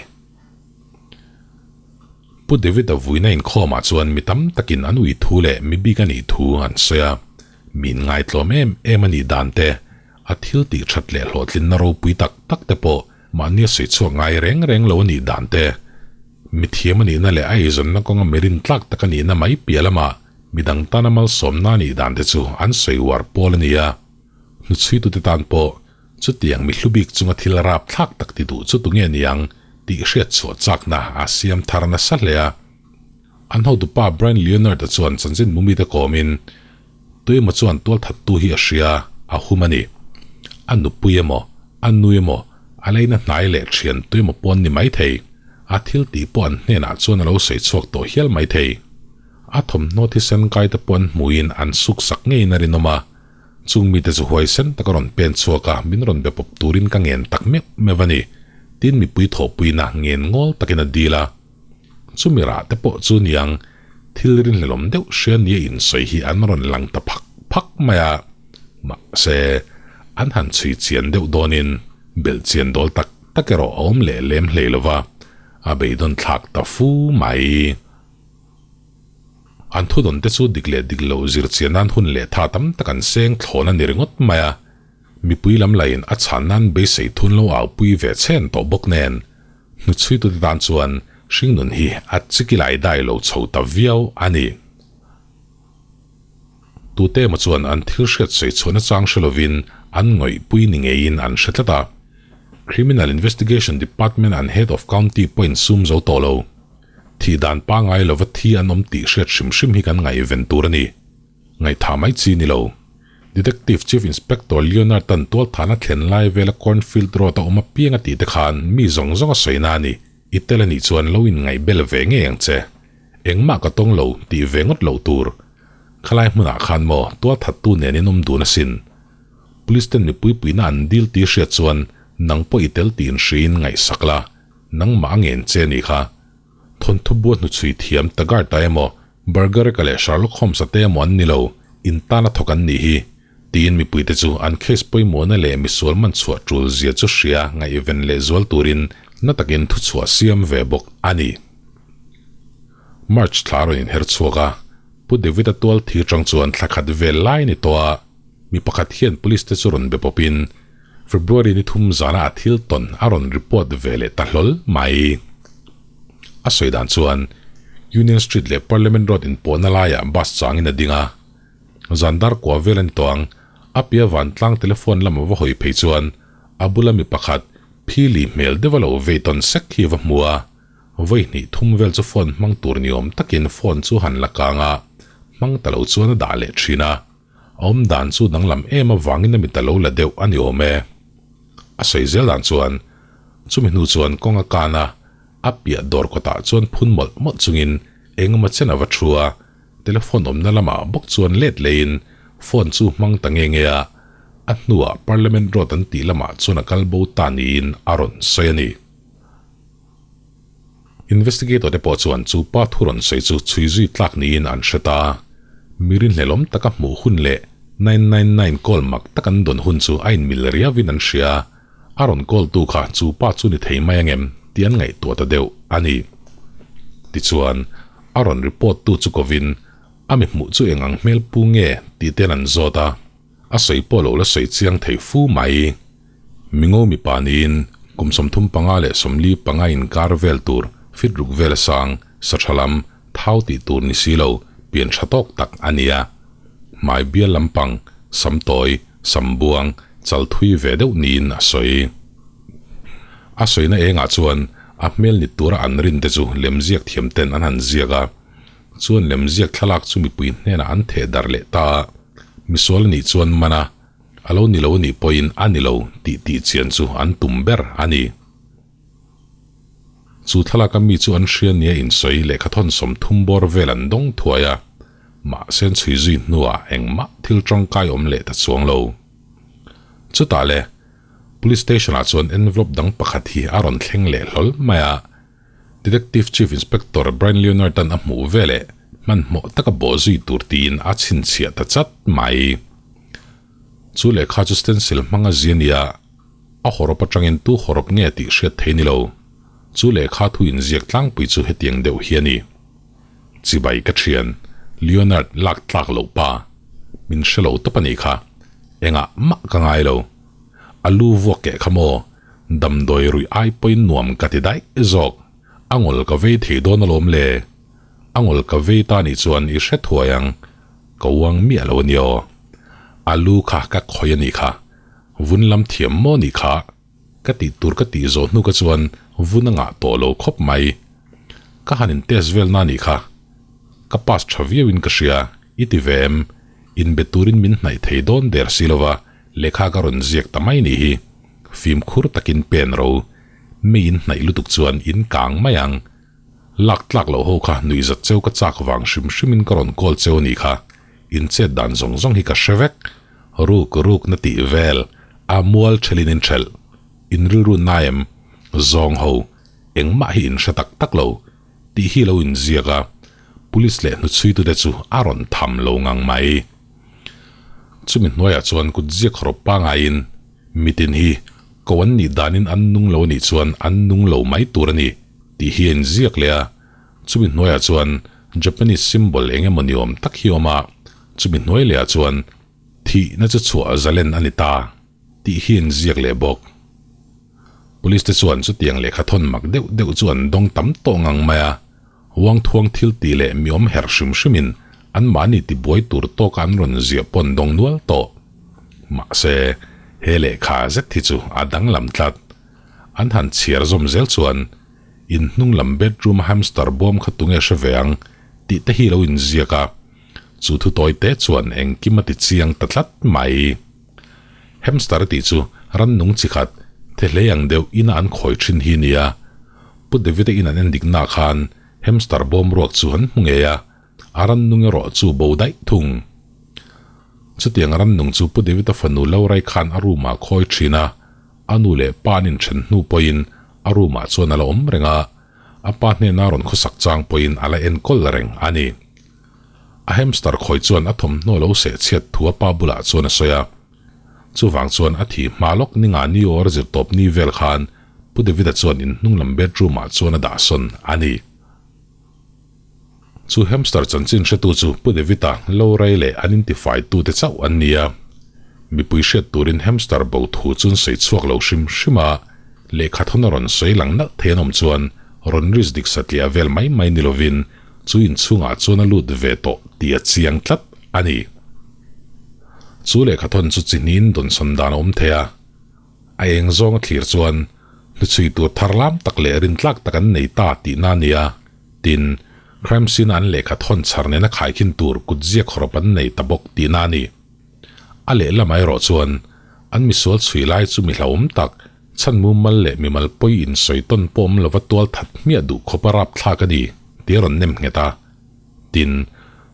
Pu David-a vuina inkhawmah chuan mi tam takin an ui thu leh mi bik a nih thu an sawi a, mi inngaihtlawm em em a nih dan te, a thil tih that leh hlawhtlinna ropui tak tak te pawh mahni a sawi chhuak ngai reng reng lo a nih dan te, mi thiam a nihna leh a eizawnna kawnga mi rintlak tak a nihna mai piah lamah mi dang tana malsawmna a nih dan te chu an sawi uar pawl a ni a. Hnuchhuitute tan pawh chutiang mi hlu bik chunga thil rapthlak tak ti duh chu tunge niang tih hriat chhuah chakna a siam thar nasa hle a. An hotupa Brian Leonard-a chuan chanchin mumite kawmin, Tuemaw chuan tualthattu hi a hria, a hum a ni. A nupui emaw, a nu emaw, a leina hnai leh thian tuemaw pawn ni maithei. A thil tih pawh an hnenah chuan a lo sawi chhuak tawh hial maithei. A thawmhnaw thisen kaite pawh an hmuhin an suk sak ngeiin a rinawm a. Chung mite chu huaisen taka rawn pen chhuak a, min rawn be pawp turin ka ngen tak meuh meuh a ni, tiin mipui thawhpuina ngen ngawl takin a dil a. Chumi rah te pawh chu niang, thil rinhlelawm deuh hria nia insawi hi an rawn lang ta phak phak mai a, mahse, an han chhui chian deuh dawnin belh chian dawl tak tak erawh a awm leh lem hlei lo va, a beidawn thlak ta fu mai. An thudawn te chu dik leh dik lo zir chian nan hun leh tha tam tak an seng thlawn a ni ringawt mai a, mipui lam lahin a chhan nan beisei thun lo au pui ve chhen tawh bawk nen, hnuchhuitute tan chuan hringnun hi a chikilai dai lo chho ta viau a ni. Tute emaw chuan an thil hriat sawi chhuahna chang hre lovin an ngawihpui ni ngeiin an hre tlat a, Criminal Investigation Department an Head of County pawh insum zo tawh lo. Thih dan pangai lova thi an awm tih hriat hrim hrim hi kan ngaihven tur a ni. Ngaihthah mai chi ni lo. Detective Chief Inspector Leonard tan tualthahna thlen lai vela Cornfield Road a awm apiang a tih te khan mi zawng zawng a sawina a ni. I tel a nih chuan lo inngaih bel ve ngei ang che. Engmah ka tawng lo tih ve ngawt loh tur. Khalai hmunah khan maw tualthattu nen in awm dun asin. Police ten mipui puihna an dil tih hriat chuan nang pawh i tel tih inhriin ngaihsak la. Nangmah a ngen che a nih kha. Thawnthu bua hnuchhui thiam Taggart-a emaw, Burger-a leh Sherlock Holmes-a te emaw an ni lo, in tana thawk an nih hi, tiin mipuite chu an case pawimawhna leh misual man chhuah tul zia chu hria ngaihven leh zual turin na takin thuchhuah siam ve bawk a ni. March thla rawn inher chhuak a, Pu David-a tual thir chang chuan thla khat vel lai ni tawh a, mi pakhat hian police te chu rawn be pawpin, February ni thum zana a thil tawn a rawn report ve leh ta hlawl mai. A sawi dan chuan Union Street leh Parliament Road inpawhna laiah bus changin a ding a, zan dar kua vel a ni tawh ang, a pia vantlang telephone lama va hawi phei chuan a bula mi pakhat phili hmel deuh a lo vei tawn sek hi a va hmu a, vawi hnih thum vel chu phone hmang tur ni awm takin phone chu han la kang a, hmang ta lo chuan a dah leh thin a. A awm dan chu danglam em avangin a mit a lo la deuh a ni awm e. A sawi zel dan chuan, chumi hnu chuan kawng a kan a, a piah dawr kawtah chuan phun mawlh mawlh chungin eng emaw chen a va thu a, telephone awmna lamah bawk chuan let leiin phone chu hmang ta nge nge a, a hnuah Parliament Road an tih lamah chuan a kal bo ta niin a rawn sawi a ni. Investigator te pawh chuan chu pa thu rawn sawi chu chhui zui tlak niin an hre ta. Mi rinhlelawm taka hmuh hun leh 999 call mak tak an dawn hun chu a inmil riauin an hria. A rawn call tu kha chu pa chu ni thei mai angem tih an ngaihtuah ta deuh a ni. Tichuan, a rawn report tu chu kovin a mi hmuh chu eng ang hmel pu nge tih ten an zawt a. A sawi pawh lo la sawi chiang thei fu mai. Mingo mipa niin kum 35 leh 45 inkar vel tur fit ruk vel a sang, sa tha lam, thau tih tur ni si lo, pian tha tawk tak a ni a. Hmai bial lampang, sam tawi, sam buang, chal thui ve deuh niin a sawi. A sawina engah chuan a hmel ni tura an rin te chu lemziak thiam ten an han ziak a, chuan lemziak thlalak chu mipui hnenah an theh darh leh ta a. Misual a nih chuan man a, a lo ni lo a nih pawhin a ni lo tih tih chian chu an tum ber a ni. Chu thlalaka mi chu an hria nia insawi lehkhathawn 30 bawr vel an dawng thuai a. Mahse an chhui zui hnuah engmah thil tangkai awm leh ta chuang lo. Chutah le, Police Station ah chuan envelope dang pakhat hi a rawn thleng leh hlawl mai a. Detective Chief Inspector Brian Leonard-a'n a hmuh veleh hmanhmawh taka bawh zui tur tiin a chhinchhiah ta chat mai. Chu lehkha chu stencil hmanga zia nia, a hawrawp atangin tu hawrawp nge tih hriat thei ni lo. Chu lehkha thu inziak tlangpui chu hetiang deuh hi a ni. Chibai ka thian, Leonard lak tlak loh pa. Min hre lo tawp a nih kha. Engah mah ka ngai lo. A lu vuak keh kha maw? Damdawi ruih ai pawhin nuam ka ti daih zawk. A ngawl ka vei thei dawn alawm le. A ngawl ka vei ta nih chuan i hre thuai ang. Ka uang miah lo a nia aw. A lu kha ka khawih a nih kha. Vun lam thiam maw nih kha? Ka tih tur ka tih zawh hnu ka chuan vun a ngah tawh lo khawp mai. Ka han in test vel na nih kha. Ka pass tha viau in ka hria, i ti ve em? Inbe turin min hnaih thei dawn der si lova lehkha ka rawn ziak ta mai nih hi. Fimkhur takin pen ro. Mi in hnaih lutuk chuan in kang mai ang. Lak tlak loh ho kha nuihzat cheu ka chak vang hrim hrimin ka rawn call cheu a nih kha. In chet dan zawng zawng hi ka hre vek. Ruk ruk na tih vel a mual thelin in thelh. In rilru naem zawng ho engmah hi in hre tak tak lo tih hi lo in ziak a, police leh hnuchhuitute chu a rawn tham lo ngang mai. Chumi hnuaiah chuan kut ziak rawp pangaiin mitin hi ko an nih danin an nung lo anih chuan an nung lo mai tur a ni tih hi a inziak leh a, chumi hnuaiah chuan Japanese symbol eng emaw ni awm tak hi a awm a, Chumi hnuai lehah chuan thihna chu chhuah zalen a ni ta tih hi an ziak leh bawk. Police te chuan chutiang lehkha thawn mak deuh deuh chu an dawng tam tawh ngang mai a, Wangthuang thil tih leh mi awm herh hrim hrimin anmahni tibuai tur tawka an rawn ziah pawh an dawng nual tawh. Mahse, he lehkha zet hi chu a danglam tlat. An han chhiar zawm zel chuan in hnung lam bedroom hamster bawm kha tunge hre ve ang tih te hi lo inziak a, Chu thu tawi te chuan engkim a ti chiang ta tlat mai. Hamster tih chu rannung chi khat, the hlei ang deuh ina an khawi thin hi nia. Pu David-a in an endik na khan hamster bawm ruak chu an hmu ngei a, a rannung erawh chu bo daih thung. Chutiang rannung chu Pu David-a fanu Laurai khan a room ah khawi thin a, a nu leh pa an inthen hnu pawhin a room ah chuan a la awm reng a, a pa hnena rawn khawsak chang pawhin a la enkawl reng a ni. A hamster khawi chuan a thawmhnaw lo seh chhiat thu a pa bulah chuan a sawi a. Chuvang chuan a thi hma lawk ni nga ni awr zir tawp ni vel khan Pu David-a chuan in hnung lam bedroom ah chuan a dah sawn a ni. Chu hamster chanchin hretu chu Pu David-a lo rei leh an intifai tute chauh an ni a. Mipui hriat turin hamster bo thu chu an sawi chhuak lo hrim hrim a, lehkha thawn a rawn sawi lang nalh thei an awm chuan rawn risk dik satliah vel mai mai ni lovin Chu inchhungah chuan a lut ve tawh tih a chiang tlat a ni. Chu lehkhathawn chu chi hniin dawnsawn dan a awm thei a, a eng zawng a thlir chuan hnuchhui tur thar lam tak leh rintlak tak an nei ta tihna a ni a, tin, crime scene-a an lehkhathawn chhar nena khaikhin tur kutziak hawrawp an nei ta bawk tihna a ni. A lehlamah erawh chuan an misual chhui lai chu mi hlauhawm tak, Chhan mumal leh mimal pawi insawi tawn pawh awm lova tual that hmiah duh khawp a rapthlak a ni tih a rawn nem nghet a. Tin,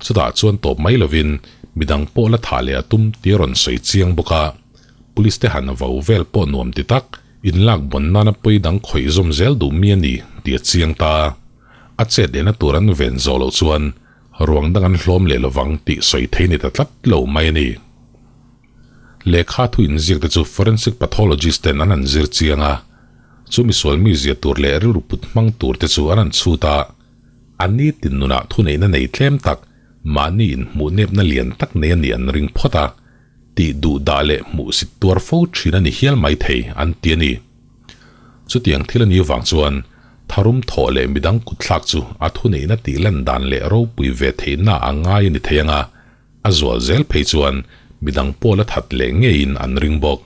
chutah chuan tawp mai lovin midang pawh la thah leh a tum tih a rawn sawi chiang bawk a. Police te han vau vel pawh nuam ti tak, inlak bawn nana pawi dang khawih zawm zel duh mi a ni tih a chiang ta. A chet lehna tur an ven zawh loh chuan ruang dang an hlawm leh lovang tih sawi thei ni ta tlat lo mai a ni. Lehkha thu inziak te chu forensic pathologist ten an han zir chiang a, chu misual mizia tur leh rilru put hmang tur te chu an han chhut a, a nitin nunah thuneihna nei tlem tak, mahni inhmuh nepna lian tak nei a nih an ring phawt a, tih duh dah leh hmuhsit tuar fo thin a ni hial maithei an ti a ni. Chutiang thil a nih vang chuan tharum thawh leh midang kutthlak chu a thuneihna tih lan dan leh ropui ve theihna a ngai a ni thei ang a, A zual zel phei chuan midang pawh la that leh ngeiin an ring bawk.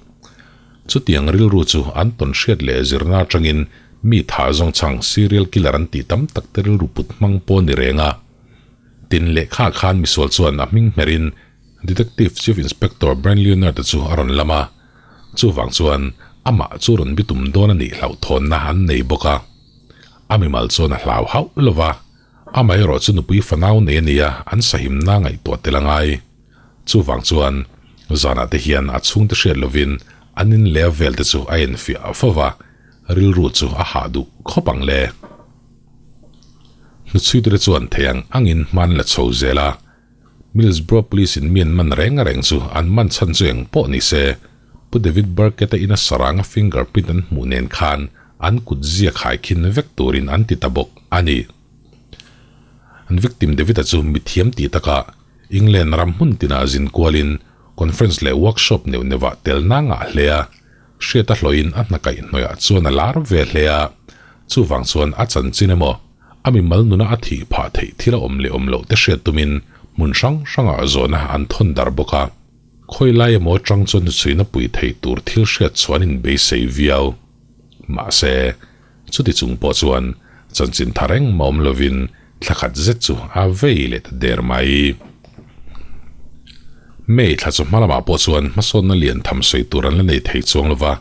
Chutiang rilru chu an tawn hriat leh zirna atangin mi thah zawng chhang serial killer an tih tam tak te rilru put hmang pawh a ni reng a. Tin lehkha khan misual chuan a hming hmerin Detective Chief Inspector Brian Leonard-a chu a rawn lam a, chuvang chuan amah chu rawn bitum dawn a nih hlauhthawnna an nei bawk a. A mimal chuan a hlau hauh lo va. Amaherawh chu nupui fanau nei a nia, an sahimna ngaihtuah tel a ngai. Chuvang chuan zanah te hian a chhungte hriat lovin an in leh a vel te chu a enfiah fo va, rilru chu a hah duh khawp ang le. Hnuchhuitu te chuan thei ang angin hman la chho zel a, Middlesbrough Police in mi an man reng reng chu an man chhan chu eng pawh ni se, Pu David Burkett-a ina saranga fingerprint an hmuh nen khan an kut ziak hai khin vek turin an ti ta bawk a ni. An victim David-a chu mithiam tih takah England ram hmun tinah zin kualin conference leh workshop neuh neuhah tel na ngah hle a, hriat a hlawhin a hna kaihhnawihah chuan a lar ve hle a, chuvang chuan a chanchin emaw a mimal nuna a thih phah theih thil a awm leh awm loh te hriat tumin hmun hrang hrangah zawhna an thawn dar bawk a. Khawi lai emaw atang chuan hnuchhuina pui theih tur thil hriat chuan in beisei viau. Mahse, chuti chung pawh chuan chanchin tha reng mah awm lovin thla khat zet chu a vei leh ta der mai. May thla chu hma lamah pawh chuan hmasawnna lian tham sawi tur an la nei thei chuang lova,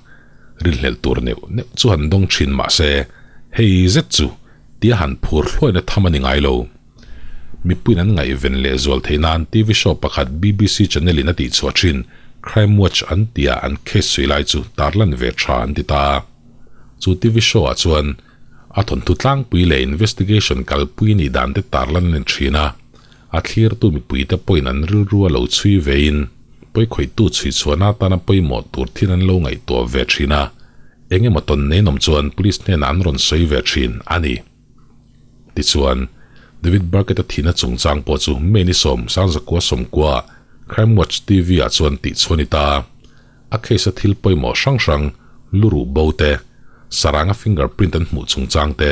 rinhlelh tur neuh neuh chu han dawng thin mahse, hei zet chu tia han phur hluaina tham a ni ngai lo. Mipuiin an ngaihven leh zual theih nan TV show pakhat BBC channel in a tihchhuah thin Crime Watch an tia an case sawi lai chu tarlan ve tha an ti ta. Chu TV show ah chuan a thawnthu tlangpui leh investigation kalpui nih dan te tarlan a ni thin a, a thlirtu mipuite pawhin an rilru a lo chhui vein pawikhawihtu chhuichhuahna atana pawimawh tur thil an lo ngaihtuah ve thin a, eng emaw tawn neinawm chuan police hnenah an rawn sawi ve thin a ni. Tichuan, David Burkett-a thihna chungchang pawh chu May ni sawm sangzakua sawmkua Crime Watch TV-ah chuan tihchhuah a ni ta. A case-a thil pawimawh hrang hrang, luruh bo te, saranga fingerprint an hmuh chungchang te,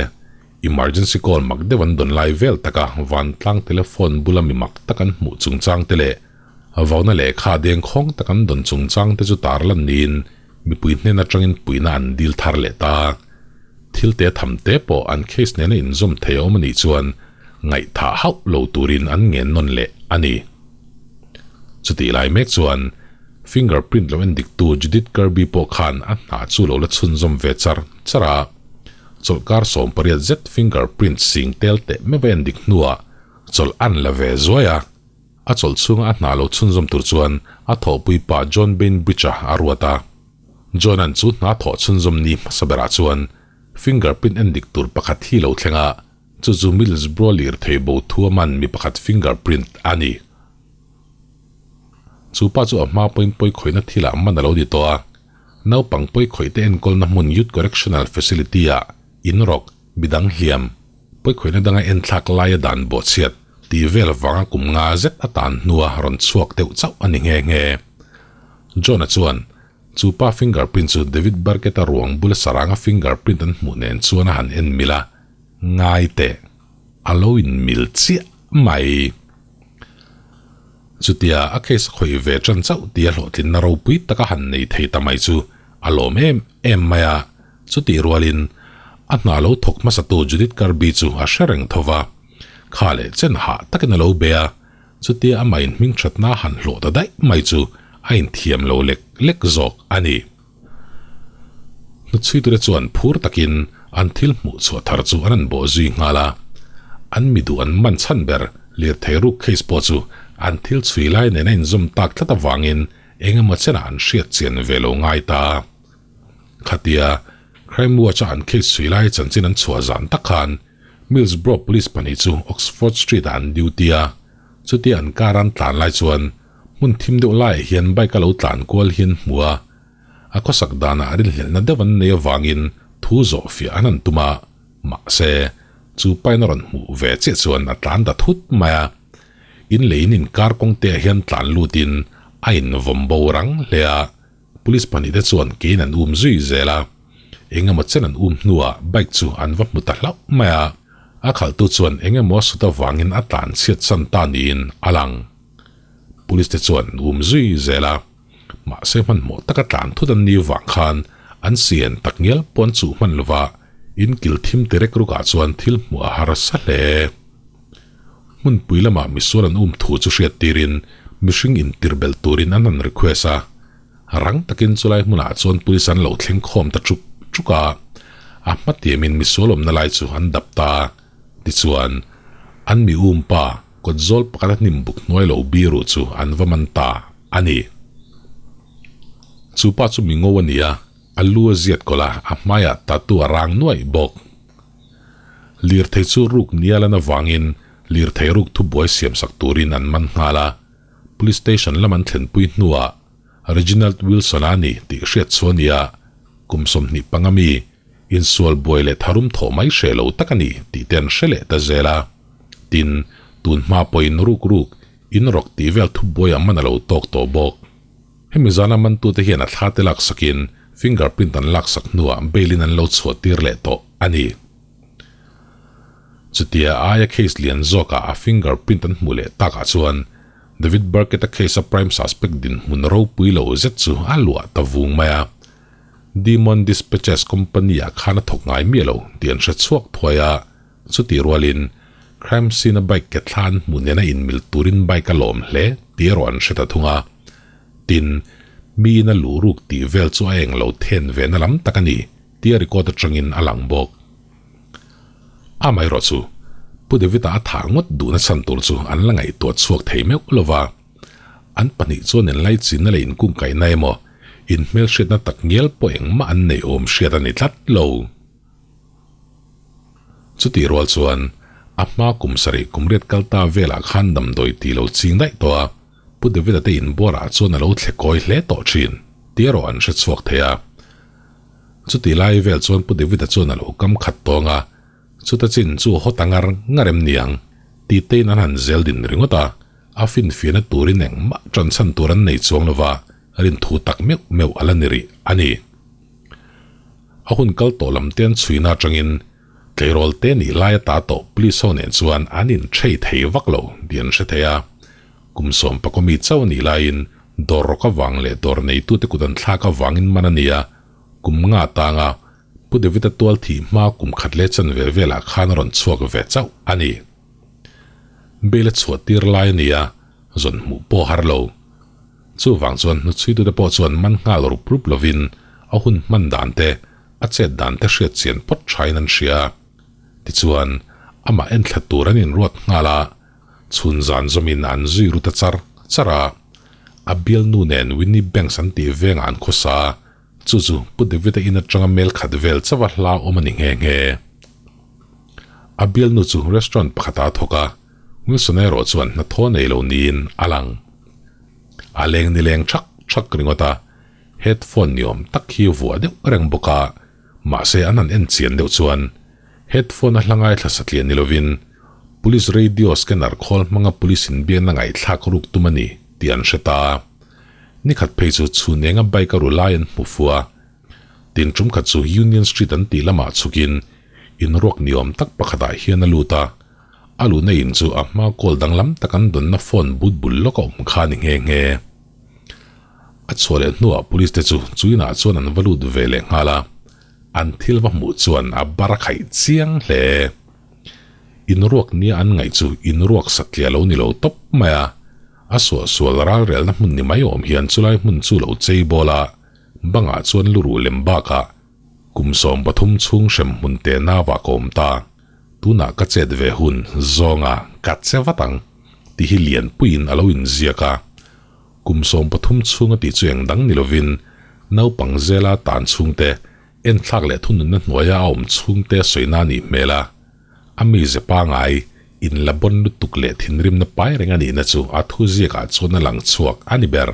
emergency call mak deuh an dawn lai vel taka vantlang telephone bula mi mak tak an hmuh chungchang te leh vauna lehkha dengkhawng tak an dawn chungchang te chu tarlan niin Mipui hnen atangin puihna an dil thar leh ta. Thil te tham te pawh an case nena inzawm thei a awm a nih chuan ngaihthah hauh lo turin an ngen nawn leh a ni. Chutih lai mek chuan fingerprint lo endiktu Judith Kirby pawh khan a hna chu lo la chhunzawm ve char char a. Chawlhkar 18 zet fingerprint sing tel teh meuh a endik hnuah chawlh an la ve zuai a. A chawlh chhunga a hna lo chhunzawm tur chuan a thawhpui pa John Bainbridge-a a ruat a. John-a'n chu hna thawh chhunzawm ni hmasa berah chuan fingerprint en dik tur pakhat hi lo thleng a, chu chu Middlesbrough lirthei bo thu a man mi pakhat fingerprint a ni. Chu pa chu a hma pawhin pawikhawihna thilah man a lo ni tawh a, naupang pawikhawihte enkawlna hmun Youth Correctional Facility-ah inrawk midang hliam Pawikhawihna danga enthlak laia dan bawhchhiat tih vel vanga kum nga zet a tan hnua rawn chhuak deuh chauh a ni nghe nghe. John-a chuan chu pa fingerprint chu David Burkett-a ruang bula saranga fingerprint an hmuh nen chuan a han en mil a, Ngai teh, a lo inmil chiah mai. Chutia a case a khawih ve tan chauh tia hlawhtlinna ropui taka han nei thei ta mai chu a lawm em em mai a. Chutih rualin, a hna lo thawk hmasatu Judith Kirby chu a hre reng tho va. Kha leh chen hah takin a lo be a, chutia amah inhming thatna han hlawh ta daih mai chu a inthiam lo lek lek zawk a ni. Hnuchhuitute chuan phur takin an thil hmuh chhuah thar chu an han bawh zui nghal a. An mi duh an man chhan ber lirthei ruk case pawh chu an thil chhui lai nen a inzawm tak tlat avangin eng emaw chenah an hriat chian ve lo ngai ta. Khatia Crime Watch-a an case chhui lai chanchin an chhuah zan tak khan Millsbrough Police pahnih chu Oxford Street-ah an duty a, chutia an car an tlan lai chuan hmun thim deuh laiah hian bike a lo tlan kual hi an hmu a, a khawsak danah rinhlelhna deuh an nei avangin thu zawh fiah an han tum a, mahse, chu pain a rawn hmuh ve chiah chuan a tlan ta thut mai a, in leh in inkar kawng te-ah hian tlan lutin a invawm bo rang hle a. Police pahnihte chuan kein an um zui zel a, eng emaw chen an um hnuah bike chu an va hmu ta hlauh mai a, a khalhtu chuan eng emaw a sut avangin a tlan chhiat san ta niin a lang. Police te chuan an um zui zel a, mahse hmanhmawh taka tlan thut an ni vang khan an sian tak ngial pawh an chuh hman lova, in kil thim tirek rukah chuan thil hmuh a harsa hle. Hmunpui lamah misual an um thu chu hriat tirin mihring intir belh turin an han request a, rang takin chulai hmunah chuan police an lo thleng khawm ta chuk chuk a, a hmatiamin misual awmna lai chu an dap ta. Tichuan, An mi um pa kawt zawl pakhat a hnim buk hnuai lo biru chu an va man ta a ni. Chu pa chu mi ngo a ni a, a lu a ziat kawlh a, a hmaiah tattoo a rang nuaih bawk. Lirthei chu ruk nia lan avangin lirthei ruk thubuai siamsak turin an man nghal a, Police Station lam an thlenpui hnuah Reginald Wilson-a a ni tih hriat chu a ni a, kum 25 mi, insual buai leh tharum thawh mai hreh lo tak a ni tih te an hre leh ta zel a. Tin, tun hma pawhin ruk ruk, in rawk tih vel thubuaiah man a lo tawk tawh bawk. Hemi zana mantute hian a thla te laksakin fingerprint an laksak hnuah bail-in an lo chhuah tir leh tawh a ni. Chutia aia case lian zawkah a fingerprint an hmuh leh takah chuan David Burkett-a case-a prime suspect dinhmun ropui lo zet chu a luah ta vung mai a. Demon Dispatches company-ah khan a thawk ngai miah lo tih an hre chhuak thuai a, chutih rualin crime scene-a bike ke thla an hmuh nena inmil turin bike a lawm hle tih erawh an hre ta thung a. Tin, miin a luh ruk tih vel chu a eng lo then ve na lam tak a ni tih a record atangin a lang bawk. Amaherawh chu, Pu David-a a thah ngawt duhna chhan tur chu an la ngaihtuah chhuak thei meuh lo va. An pahnih chuan inlaichinna leh inkungkaihna emaw, inhmelhriatna tak ngial pawh engmah an nei awm hriat a ni tlat lo. Chutih rual chuan, a hma kum sarih kum riat kal ta velah khan damdawi tih lo ching daih tawh a, Pu David-a te inbuarah chuan a lo thle kawi hle tawh thin tih erawh an hre chhuak thei a. Chutih lai vel chuan Pu David-a chuan a lo kam khat tawng a, chuta chin chu haw ta ngar ngar em niang tih tein an han zel din ringawt a, a finfiahna turin engmah tan chhan tur an nei chuang lova rinthu tak meuh meuh a la ni rih a ni. A hun kal tawh lam te an chhuina atangin tleirawl te nih lai ata tawh police ho nen chuan an inthei thei vak lo tih an hre thei a. Kum sawm pakawmi chauh a nih laiin dawr rawk avang leh dawr neitute kut an thlak avangin man a ni a, kum nga tanga Pu David-a tual thih hma kum khat leh chanve velah khan a rawn chhuak ve chauh a ni. Bail a chhuah tir lai a ni a, zawn hmuh pawh har lo. Chuvang chuan hnuchhuitute pawh chuan man nghal rup rup lovin a hun hman dan te, a chet dan te hriat chian phawt thain an hria. Tichuan, amah enthla tur an inruat nghal a, Chhun zan zawmin an zui ru ta char char a, a bialnu nen Winnie Banks an tih vengah an khawsa a, chu chu Pu David-a in atanga mel khat vel chauha hla awm a ni nghe nghe. A bialnu chu restaurant pakhatah a thawk a, Wilson-a erawh chuan hnathawh nei lo niin a lang. A leng nileng thak thak ringawt a, headphone ni awm tak hi vuah deuh reng bawk a, mahse an han en chian deuh chuan headphone a hla ngaithla satliah ni lovin Police radio scanner khawl hmanga police inbiakna ngaihthlak ruk tum a ni tih an hre ta. Nikhat phei chu chhun enga bike a ru lai an hmu fu a, tin tum khat chu Union Street an tih lamah chhukin inruak ni awm tak pakhatah hian a lut a, a luhna in chu a hma kawl danglam tak an dawnna phone but bul lawk a awm kha a ni nghe nghe. A chhuah leh hnuah police te chu chu inah chuan an va lut ve leh nghal a, an thil va hmuh chuan a bar a khaih chiang hle. Inruak nia an ngaih chu inruak satliah lo ni lo tawp mai a, a suahsual ralrelna hmun ni mai awm hian chulai hmun chu lo chei bawl a, bangah chuan luruh lem bakah kum 13 chhung hrem hmun te navah ka awm ta, tunah ka chet ve hun zawnga ka che vat ang tih hi lianpuiin a lo inziak a, kum 13 chhung a tih chu eng dang ni lovin naupang zela tan chhungte Enthlak leh thununna hnuaia a awm chhungte sawina a nih hmel a, a mize pangai, inla bawn lutuk leh thinrimna pai reng a nihna chu a thu ziakah chuan a lang chhuak a ni ber.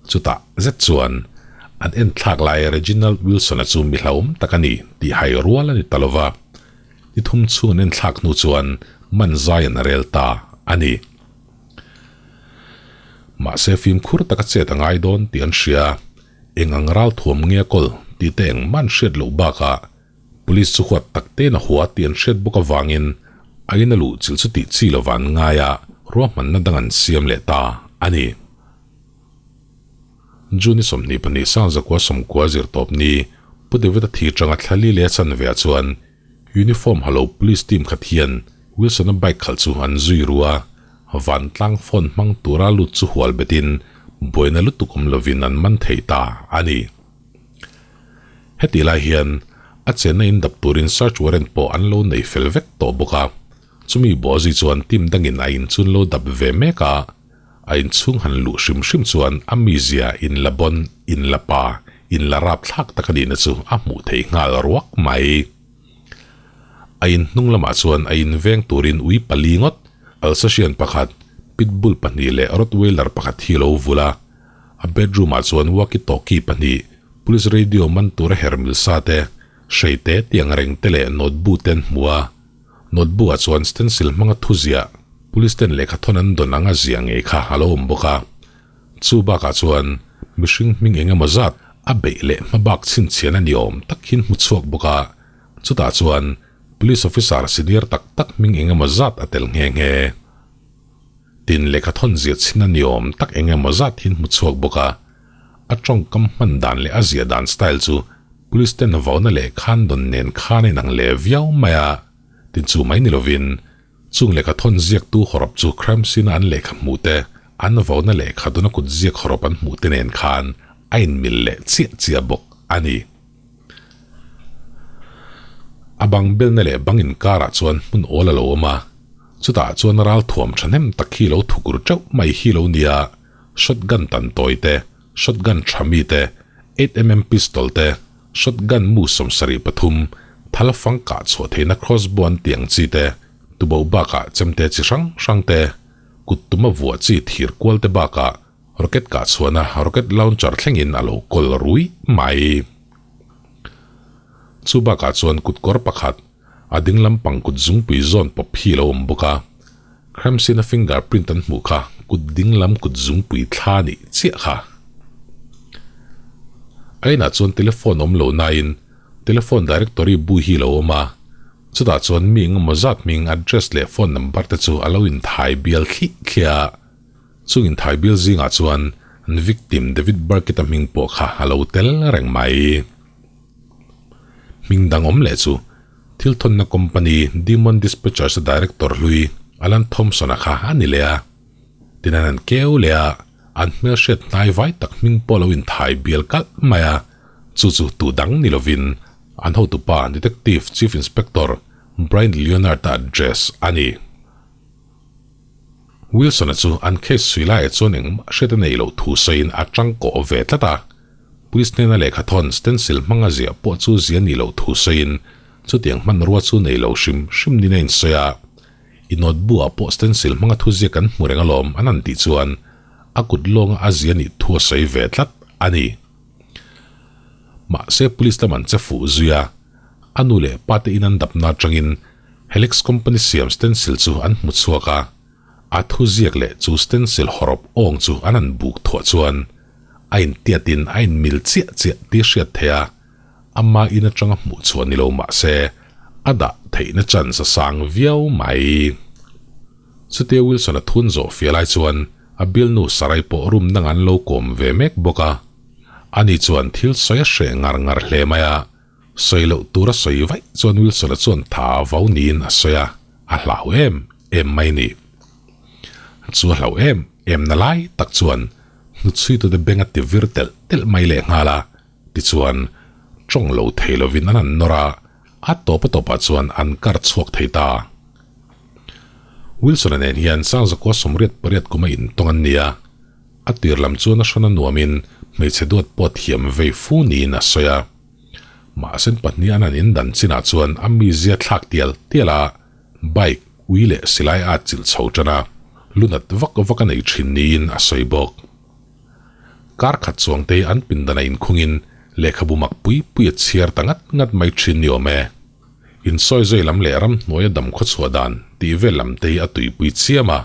Chutah zet chuan an enthlak lai Reginald Wilson-a chu mi hlauhawm tak a ni tih hai rual a ni ta lova, ni thum chhung an enthlak hnu chuan man zai an rel ta a ni. Mahse fimkhur taka chet a ngai dawn tih an hria. Eng ang ral thuam nge a kawl tih te engmah an hriat loh bakah Police chu huat tak tein a hua tih an hriat bawk avangin a in a luh chilh chu tih chi lova an ngai a, ruahmanna dang an siam leh ta a ni. June i 22 sangzakua sawmkua zirtawp ni Pu David-a thi tanga thla li leh a chanve ah chuan Uniform ha lo Police team khat hian Wilson-a bike khalh chu an zui ru a, vantlang phone hmang tura lut chu hual betin buaina lutuk awm lovin an man thei ta a ni. Hetih lai hian a chenna in dap turin search warrant pawh an lo nei fel vek tawh bawk a. Chumi bawhzui chuan team dangin a in chun lo dap ve mek a, a inchhung han luh hrim hrim chuan a mizia in la bawn, in la pa, in la rapthlak tak a nihna chu a hmuh theih nghal ruak mai. A in hnung lamah chuan a in veng turin ui pali ngawt, Alsatian pakhat, Pitbull pahnih leh Rottweiler pakhat hi lo vul a. A bedroom ah chuan walkie talkie pahnih, police radio man tura her mil sa te, hrei te tiang reng te leh notebook te an hmu a. Notebook ah chuan stencil hmanga thu ziah, police ten lehkha thawn an dawn anga ziah ngei kha a lo awm bawk a. Chu bakah chuan mihring hming eng emaw zat a beih leh hma bak chhinchhian a ni awm tak hin hmu chhuak bawk a, chutah chuan police officer senior tak tak hming eng emaw zat a tel nghe nghe. Tin, lehkha thawn ziah chhin a ni awm tak eng emaw zat hin hmu chhuak bawk a, a tawngkam hman dan leh a ziah dan style chu police ten vauna leh khan dawn nen khan a inang leh viau mai a, tin chu mai ni lovin Chung lehkha thawn ziaktu hawrawp chu crime scene a an lehkha hmuh te, an vauna lehkha dawna kut ziak hawrawp an hmuh te nen khan a inmil leh chiah chiah bawk a ni. A bang belna leh bang inkarah chuan hmun awl a lo awm a, chutah chuan ral thuam thahnem tak hi lo thukur teuh mai hi lo nia, shotgun tan tawi te, shotgun tha mi te, 8mm pistol te, Shotgun mu 73, thal fang kah chhuah theihna crossbow an tih ang chi te, tuboh bakah chemte chi hrang hrang te, kut tuma vuah chi thir kual te bakah rocket kah chhuahna rocket launcher thlengin a lo kawl rui mai. Chu bakah chuan kutkawr pakhat, a ding lampang kut zungpui zawn pawp hi a lo awm bawk a, crime scene a finger print an hmuh kha kut ding lam kut zungpui thla nih chiah kha. A inah chuan telephone awm lo nain telephone directory bu hi a lo awm a, chutah chuan mi engemaw zat hming address leh phone number te chu a lo inthai bial thlih thliah a, chung inthai bial zingah chuan an victim David Burkett-a hming pawh kha a lo tel reng mai. Hming dang awm leh chu thil thawnna company Demon Dispatchers-a director hlui Alan Thompson-a kha a ni leh a. Tin an han keu leh a, an hmelhriat hnai vai tak hming pawh lo inthai bial kalh mai a, chu chu tu dang ni lovin an hotupa Detective Chief Inspector Brian Leonard-a address a ni. Wilson-a chu an case chhui laiah chuan engmah hriat a neih loh thu sawiin a tangkawh ve tlat a. Police hnena lehkha thawn stencil hmanga ziah pawh chu zia nih loh thu sawiin chutiang hmanrua chu nei lo hrim hrim niin a insawi a. I notebook ah pawh stencil hmanga thu ziak kan hmu reng alawm an han tih chuan a kut lawnga a zia nih thu a sawi ve tlat a ni. Mahse police lam an che fuh zui a, a nu leh pa te in an dapna atangin Helix company siam stencil chu an hmu chhuak a, a thu ziak leh chu stencil hawrawp awng chu an han buk thuah chuan a intiatin a inmil chiah chiah tih hriat theih a, ama in atanga hmuh chhuah ni lo mah se a dah theihna chance a sang viau mai. Chutia Wilson-a thun zawh fia lai chuan a bialnu Sarai pawh room dang an lo kawm ve mek bawk a, ani chuan thil sawi a hreh ngar ngar hle mai a, sawi loh tur a sawi vaih chuan Wilson-a chuan tha vau niin a sawi a, a hlau em em mai ni. Chu a hlauh em em na lai tak chuan hnuchhuitute beng a ti vir telh telh mai leh nghal a, tichuan tawng lo thei lovin an han nawr a, a tawp a tawpah chuan an kar chhuak thei ta. Wilson-a nen hian Sangzakua 88 kuma intawng an ni a, a tir lam chuan a hran a nuamin hmeichhe duat pawh thiam vei fu niin a sawi a. Mahse pahnih an han indan chinah chuan a mizia thlak tial tial a, bike, ui leh silai a atchilh chho tan a, lunat vak vak a nei thin niin a sawi bawk. Kar khat chuang te an pindan a inkhungin lehkhabu mak pui pui a chhiar ta ngat ngat mai thin ni awm e. Insawi zui lam leh ramhnuaia dam khawchhuah dan tih vel lam te hi a tuipui chiam a,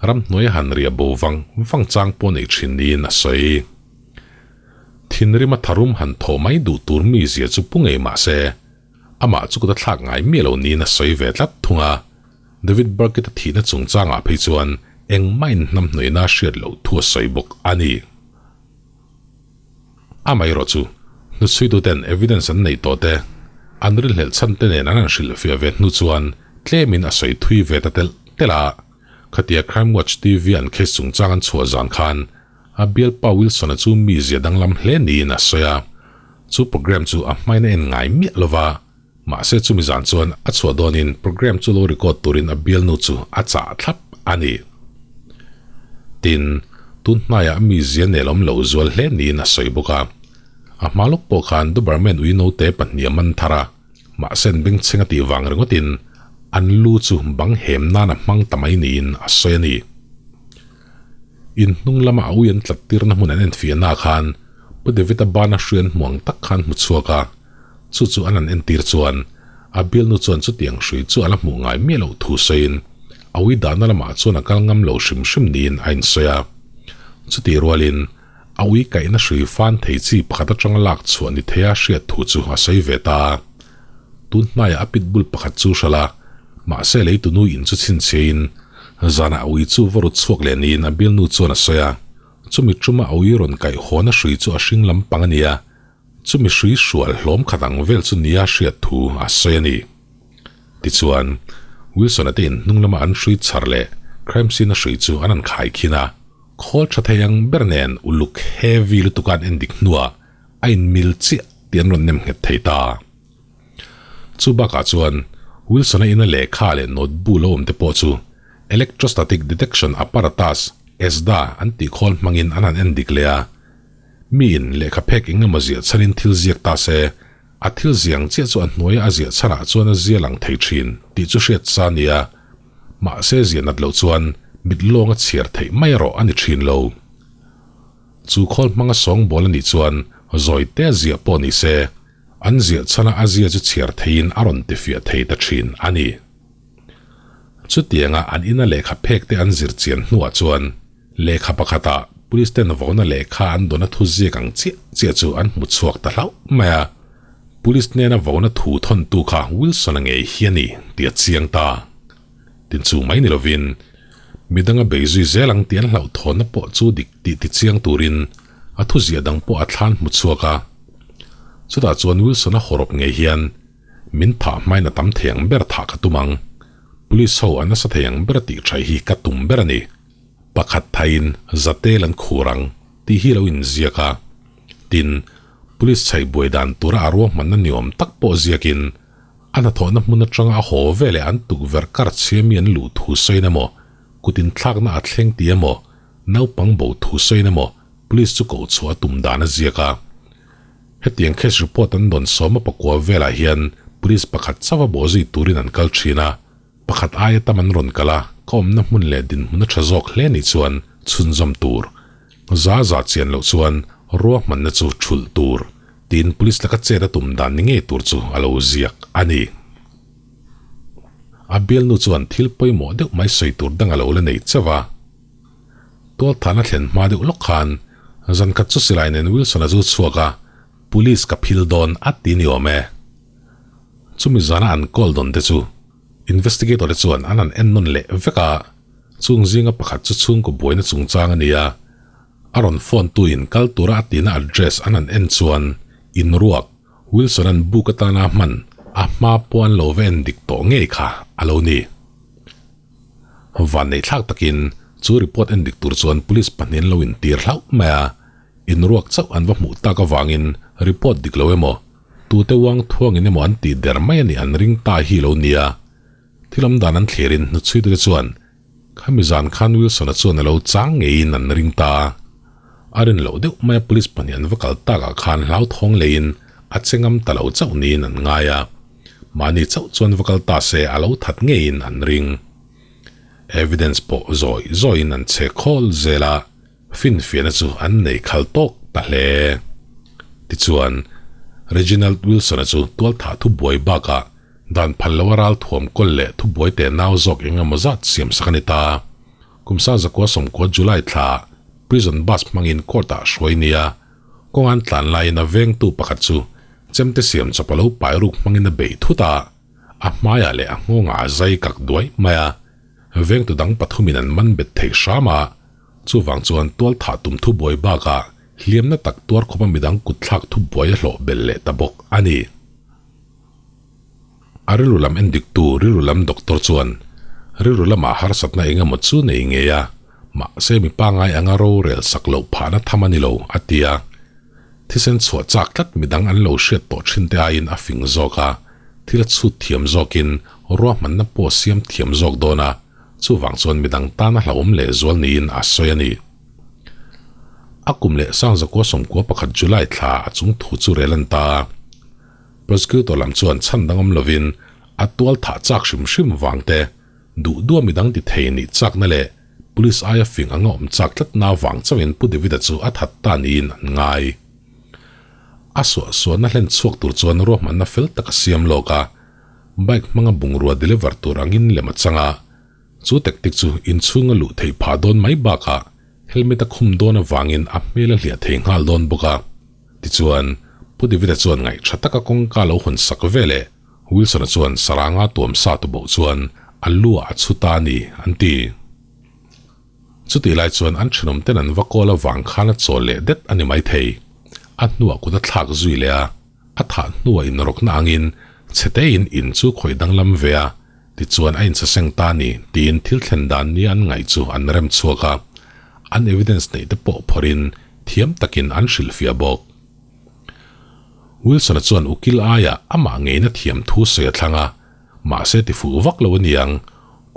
ramhnuaia han riah bo vang vang chang pawh nei thin niin a sawi. Thinrima tharum han thawh mai duh tur mizia chu pu ngei mah se, Amah chu kut a thlak ngai miah lo niin a sawi ve tlat thung a, David Burkett-a thihna chungchangah phei chuan engmah inhnamhnawihna a hriat loh thu a sawi bawk a ni. Amaherawh chu, hnuchhuituten evidence an neih tawh te, an rinhlelh chhan te nen an han hrilhfiah ve hnu chuan tlemin a sawi thui ve ta telh telh a, khatia Crime Watch TV an case chungchang an chhuah zan khan A bialpa Wilson-a chu mizia danglam hle niin a sawi a, chu program chu a hmain a en ngai miah lo va, Mahse chumi zan chuan a chhuah dawnin programme chu lo record turin a bialnu chu a chah thlap a ni. Tin, tun hnaiah mi zia nelawm lo zual hle niin a sawi bawk a. A hma lawk pawh khan Doberman ui note pahnih a man thar a, mahse an bengchheng a tih vang ringawtin an lu chu bang hem nan a hmang ta mai niin a sawi a ni. In hnung lama a ui an tlat tirna hmun an enfiahnaah khan Pu David-a bana hri an hmu ang tak khan hmu chhuak a, Chu chu an han entir chuan a bialnu chuan chutiang hrui chu a la hmuh ngai miah loh thu sawiin a ui dahna lamah chuan a kal ngam lo hrim hrim niin a insawi a. Chutih rualin a ui kaihna hrui fan thei chi pakhat atanga lak chhuah ni theia hriat thu chu a sawi ve ta a. Tun hnaiah a pitbull pakhat chu hralh a, mahse leitunu in chu chhinchhiain zanah a ui chu va rut chhuak leh niin a bialnu chuan a sawi a. Chumi tuma a ui rawn kaih hawn a hrui chu a hring lampang a ni a. Chumi hrui hrual hlawm khat ang vel chu nia hriat thu a sawi a ni. Tichuan, Wilson-a te in hnung lama an hrui chhar leh crime scene-a hrui chu an han khai khin a, khawl tha thei ang ber nen uluk heavy lutuk a an endik hnuah a inmil chiah tih an rawn nem nghet thei ta. Chu bakah chuan Wilson-a ina lehkha leh note bu lo awm te pawh chu Electrostatic Detection Apparatus, ESDA, an tih khawl hmangin an han endik leh a. Miin lehkha phek eng emaw ziah chhanin thil ziak ta se, a thil ziang chiah chu a hnuaia a ziah chhanah chuan a zia lang thei thin tih chu hriat sa a ni a. Mahse ziah nat loh chuan mit lawnga chhiar theih mai erawh a ni thin lo. Chu khawl hmanga sawngbawl a nih chuan zawi te a ziah pawh ni se, an ziah chhana a zia chu chhiar theiin a rawn tifiah thei ta thin a ni. Chutianga an ina lehkha phek te an zir chian hnuah chuan lehkha pakhatah police ten vauna lehkha an dawna thu ziak ang chiah chiah chu an hmu chhuak ta hlauh mai a. Police nena vauna thu thawntu kha Wilson-a ngei hi a ni tih a chiang ta. Tin chu mai ni lovin midanga bei zui zel ang tih an hlauhthawnna pawh chu dik tih ti chiang turin a thu ziah dang pawh a thlan hmu chhuak a. Chutah chuan Wilson-a hawrawp ngei hian min thah hmain a tam thei ang ber thah ka tum ang. Police ho a nasa thei ang ber tih thaih hi ka tum ber a ni. Pakhat thaiin zatel an khur ang tih hi lo inziak a. Tin, Police chhaih buai dan tura a ruahmanna ni awm tak pawh ziakin a hnathawhna hmun atanga a haw veleh an tukverh kar chhia mi an luh thu sawiin emaw, kut inthlakna a thleng ti emaw, naupang bo thu sawiin emaw Police chu koh chhuah a tum dan a ziak a. Hetiang case report an dawn sawma pakua velah hian Police pakhat chauh a bawhzui turin an kal thin a, pakhat aia tam an rawn kal a, ka awmna hmun leh dinhmun a tha zawk hle nih chuan chhunzawm tur. Za za chian loh chuan ruahmanna chu thulh tur, tiin Police laka chet a tum dan ni ngei tur chu a lo ziak a ni. A bialnu chuan thil pawimawh deuh mai sawi tur dang a lo la nei chauh a. Tualthahna thlen hma deuh lawk khan zan khat chu silai nen Wilson-a zu chhuak a, Police ka phil dawn a ti ni awm e. Chumi zana an call dawn te chu investigator te chuan an han en nawn leh vek a, chung zinga pakhat chu chhungkaw buaina chungchang a ni a, a rawn phone tu in kal tura a tina address an han en chuan inruak Wilson-a'n book atana hman a hma pawh an lo va en dik tawh ngei kha a lo ni. Van neih thlak takin chu report en dik tur chuan police pahnih an lo intir hlauh mai a, inruak chauh an va hmuh tak avangin report dik lo emaw, tute uang thuangin emaw an tih der mai a nih an ring ta hi lo nia. Thil awm dan an thlirin hnuchhuitute chuan khami zan khan Wilson-a chuan a lo chang ngeiin an ring ta a. A rin loh deuh maia police pahnih an va kal takah khan hlauthawng leiin a che ngam ta lo chauh niin an ngai a. Mahni chauh chuan va kal ta se a lo that ngeiin an ring. Evidence pawh zawi zawiin an che khawl zel a, finfiahna chu an nei khal tawk ta hle. Tichuan, Reginald Wilson-a chu tualthah thubuai bakah dan phal loa ralthuam kawl leh thubuai teh nau zawk eng emaw zat siam sak a ni ta. Kum sangzakua sawmkua July thla prison bus hmangin court-ah hruai nia Kawng an tlan laiin a vengtu pakhat chu chemte siam chawp a lo pai ruk hmangin a beih thut a, a hmaiah leh a nghawngah a zai kak duai mai a. Vengtu dang pathumin an man bet thei hram a, chuvang chuan tual thah tum thubuai bakah hliamna tak tuar khawpa midang kut thlak thubuai a hlawh belh leh ta bawk a ni. A rilru lam endiktu rilru lam doctor chuan rilru lamah harsatna eng emaw chu nei ngei a, mahse mi pangngai anga rorel sak loh phahna tham a ni lo, a ti a. Thisen chhuah chak tlat midang an lo hriat tawh thin te aiin a fing zawk a, Thil a chhut thiam zawkin ruahmanna pawh a siam thiam zawk dawn a, chuvang chuan midang tana hlauhawm leh zual niin a sawi a ni. A kum leh Sangzakua 91 July thla a chung thu chu rel an ta a. Prosecutor lam chuan chhan dangawm lovin a tual thah chak hrim hrim vang te, duh duah midang ti thei nih chakna leh Police aia fing anga awm chak tlatna vang chauhin Pu David-a chu a that ta niin an ngai. A suahsuahna hlen chhuak tur chuan ruahmanna fel tak a siam lawk a, bike hmanga bungrua deliver tur angin lem a chang a, chu tactic chu inchhunga luh theih phah dawn mai bakah helmet a khum dawn avangin a hmel a hliah thei nghal dawn bawk a. Tichuan, Pu David-a chuan ngaihṭha taka kawngka lo hawn sak veleh Wilson-a chuan saranga tuam sa tu bawh chuan a lu ah a chhu ta a ni, an ti. Chutih lai chuan an thenawm ten an va kawl avang khan a chawl leh det a ni maithei. A hnuah kut a thlak zui leh a, a thah hnuah inrawkna angin chhe in in chu khawih danglam ve a, tichuan a insaseng ta a ni tiin thil thlen dan nia an ngaih chu an rem chhuak a, an evidence neih te pawh phawrhin thiam takin an hrilhfiah bawk. Wilson-a chuan ukil aiah amah ngeina thiam thu sawi a thlang a, mahse ti fuh vak lo a niang.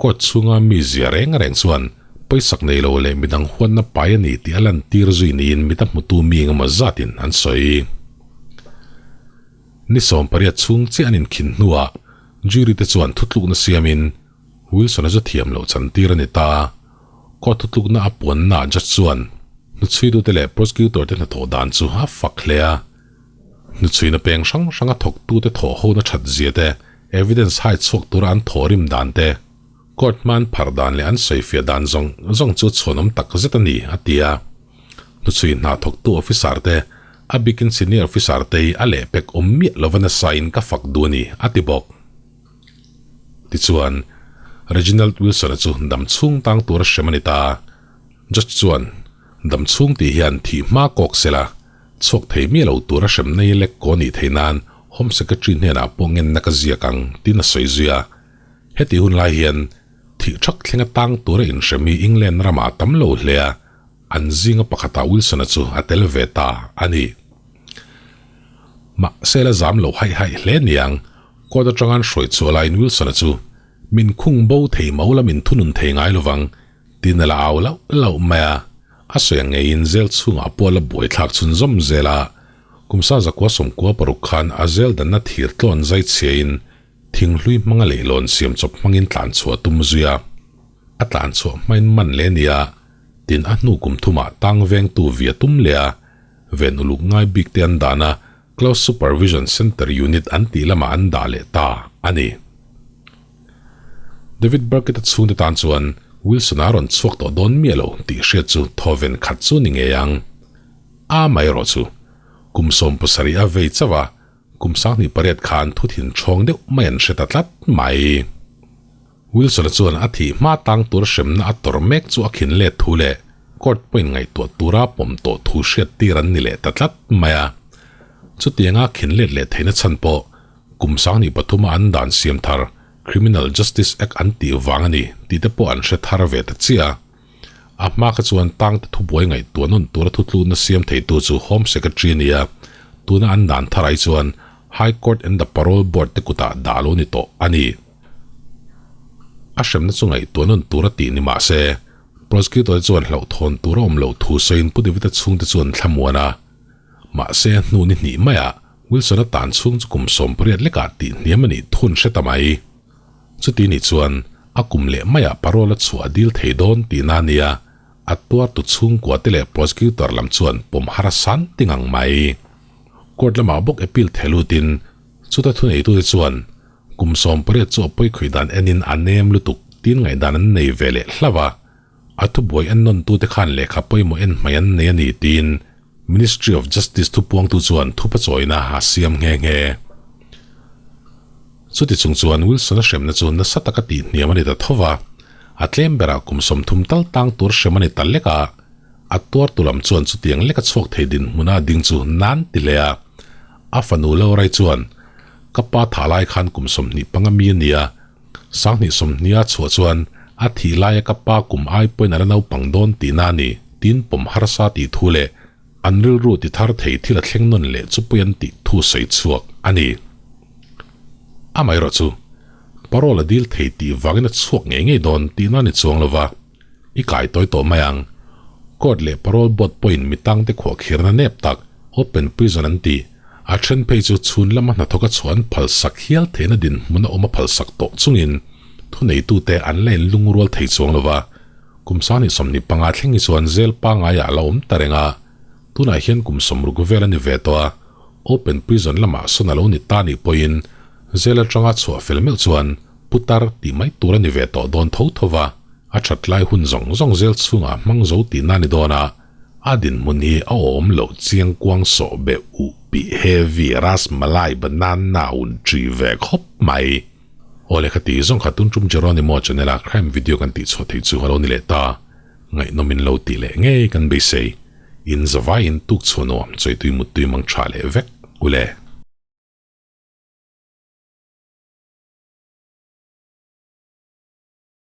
Court chhunga mi zia reng reng chuan pawisak nei lo leh midang huatna pai a ni tih a lantir zui niin mit a hmutu mi engemaw zatin an sawi. Ni 18 chhung chiah an inkhin hnuah jury te chuan thutlukna siamin Wilson-a zu thiam loh chantir a ni ta. Court thutlukna a puannaah judge chuan hnuchhuitute leh prosecutor te hnathawh dan chu a fak hle a. Hnuchhuina peng hrang hranga thawktute thawh hona that zia te, evidence hai chhuak tura an thawhrim dan te, court hma an phar dan leh an sawifiah dan zawng zawng chu chhuanawm tak zet a ni, a ti a. Hnuchhui hna thawktu officer te, a bikin senior officer te hi a lehpek awm miah lova nasain ka fak duh a ni, a ti bawk. Tichuan, Reginald Wilson-a chu dam chhung tang tura hrem a ni ta. Judge chuan, Dam chhung tih hian thih hma kawk sela, chhuak thei miah lo tura hrem nei lek kaw nih theih nan Home Secretary hnenah pawh ngenna ka ziak ang, tiin a sawi zui a. Heti hun lai hian thih thak thlenga tang tura inhrem hi England ramah a tam lo hle a, an zinga pakhatah Wilson-a chu a tel ve ta a ni. Mahse la zam lo haih haih hle niang, court atanga an hruai chhuah laiin Wilson-a chu, Min khung bo thei mo la min thunun thei ngai lovang, tiin a la au lauh lauh mai a. A sawi ang ngeiin zel chhungah pawh a la buaithlak chhunzawm zel a. Kum 1996 khan a zel danna thir tlawn zai chhiain thinghlui hmanga leihlawn siam chawp hmangin tlan chhuah a tum zui a. A tlan chhuah hmain man leh a ni a, tin a hnu kum thumah tang vengtu via tum leh a, ven uluk ngai bik te an dan a, Close Supervision Centre Unit an tih lamah an dah leh ta a ni. David Burkett-a chhungte tan chuan Wilson-a rawn chhuak tawh dawn miah lo tih hriat chu thawven khat chu ni ngei ang. A amaherawh chu kum 17 a vei chauh a, kum 28 khan thu thin ṭhawng deuh mai an hre ta tlat mai. Wilson-a chuan a thih hma tang tur hremna a tawrh mek chu a khin let thu leh court pawhin ngaihtuah tura pawm tawh thu hriat tir an ni leh ta tlat mai a. Chutianga khin let leh theihna chhan pawh kum 23 a an dan siam thar Criminal Justice Act an tih vang a ni tih te pawh an hre thar ve ta chiah a. A hma kha chuan tangte thubuai ngaihtuah nawn tura thutlukna siam theitu chu Home Secretary a ni a, tuna an dan thar ai chuan High Court and the Parole Board te kutah dah lo ni tawh a ni. A hremna chu ngaihtuah nawn tur a tih ni mah se, prosecutor te chuan hlauhthawn tur a awm loh thu sawiin Pu David-a chhungte chu an thlamuan a. Mahse, hnu ni hnih maiah Wilson-a tan chhung chu kum 18 lekah tih hniam a nih thun hre ta mai. Chuti nih chuan a kum leh maiah parole a chhuah a dil thei dawn tihna a nia, a tuartu chhungkua te leh prosecutor lam chuan pawm har a san ting ang mai. Court lamah bawk appeal theh lutin chuta thuneitute chuan Kum 18 chu a pawikhawih dan enin a nem lutuk tiin ngaihdan an nei ve leh hlauh a, a thubuai en nawntute khan lehkha pawimawh en hmai an nei a ni tiin Ministry of Justice thupuangtu chuan thupa chawina a siam nghe nghe. Chuti chung chuan Wilson-a hremna chu nasa taka tih hniam a ni ta tho va, a tlem berah kum 30 tal tang tur hrem a ni ta lek a, a tuartu lam chuan chutiang leka chhuak thei dinhmuna ding chu nan ti hle a, a fanu Laura-i chuan Ka pa thah lai khan kum 25 mi a nia, 2020 a chhuah chuan a thih laia ka pa kum ai pawhin a la naupang dawn tihna a ni, tiin pawm harsa tih thu leh an rilru ti thar thei thil a thleng nawn leh chu pawi an tih thu sawi chhuak a ni. Amaherawhchu, parole a dil thei tih vangin a chhuak ngei ngei dawn tihna a ni chuang lo va, i kai tawi tawh mai ang. Court leh parole board pawhin mi tangte khuahkhirna nep tak, open prison an ti, a then phei chu chhun lama hnathawka chhuah an phalsak hial theihna dinhmun a awm a phalsak tawh chungin thuneitute an la inlungrual thei chuang lo va. Kum 25 thleng hi chuan zel pangaiah a la awm ta reng a, tunah hian kum 60 vel a ni ve tawh a, open prison lamah sawn a lo ni ta nih pawhin zel atanga chhuah fel meuh chuan putar tih mai tur a ni ve tawh dawn tho tho va, a that lai hun zawng zawng zel chhungah hmang zo tihna a ni dawn a, a dinhmun hi a awm loh chiang kuang sawh beh uh pih heavy rasmalai banana un ṭi ve khawp mai. Aw lehkha tih zawng kha tun tum Jeronimo channel a crime video kan tih chhuah theih chu a lo ni leh ta. Ngaihnawm in lo tih leh ngei kan beisei. In zavai in tuk chhuah nuam chawitui muttui mang tha leh vek ule.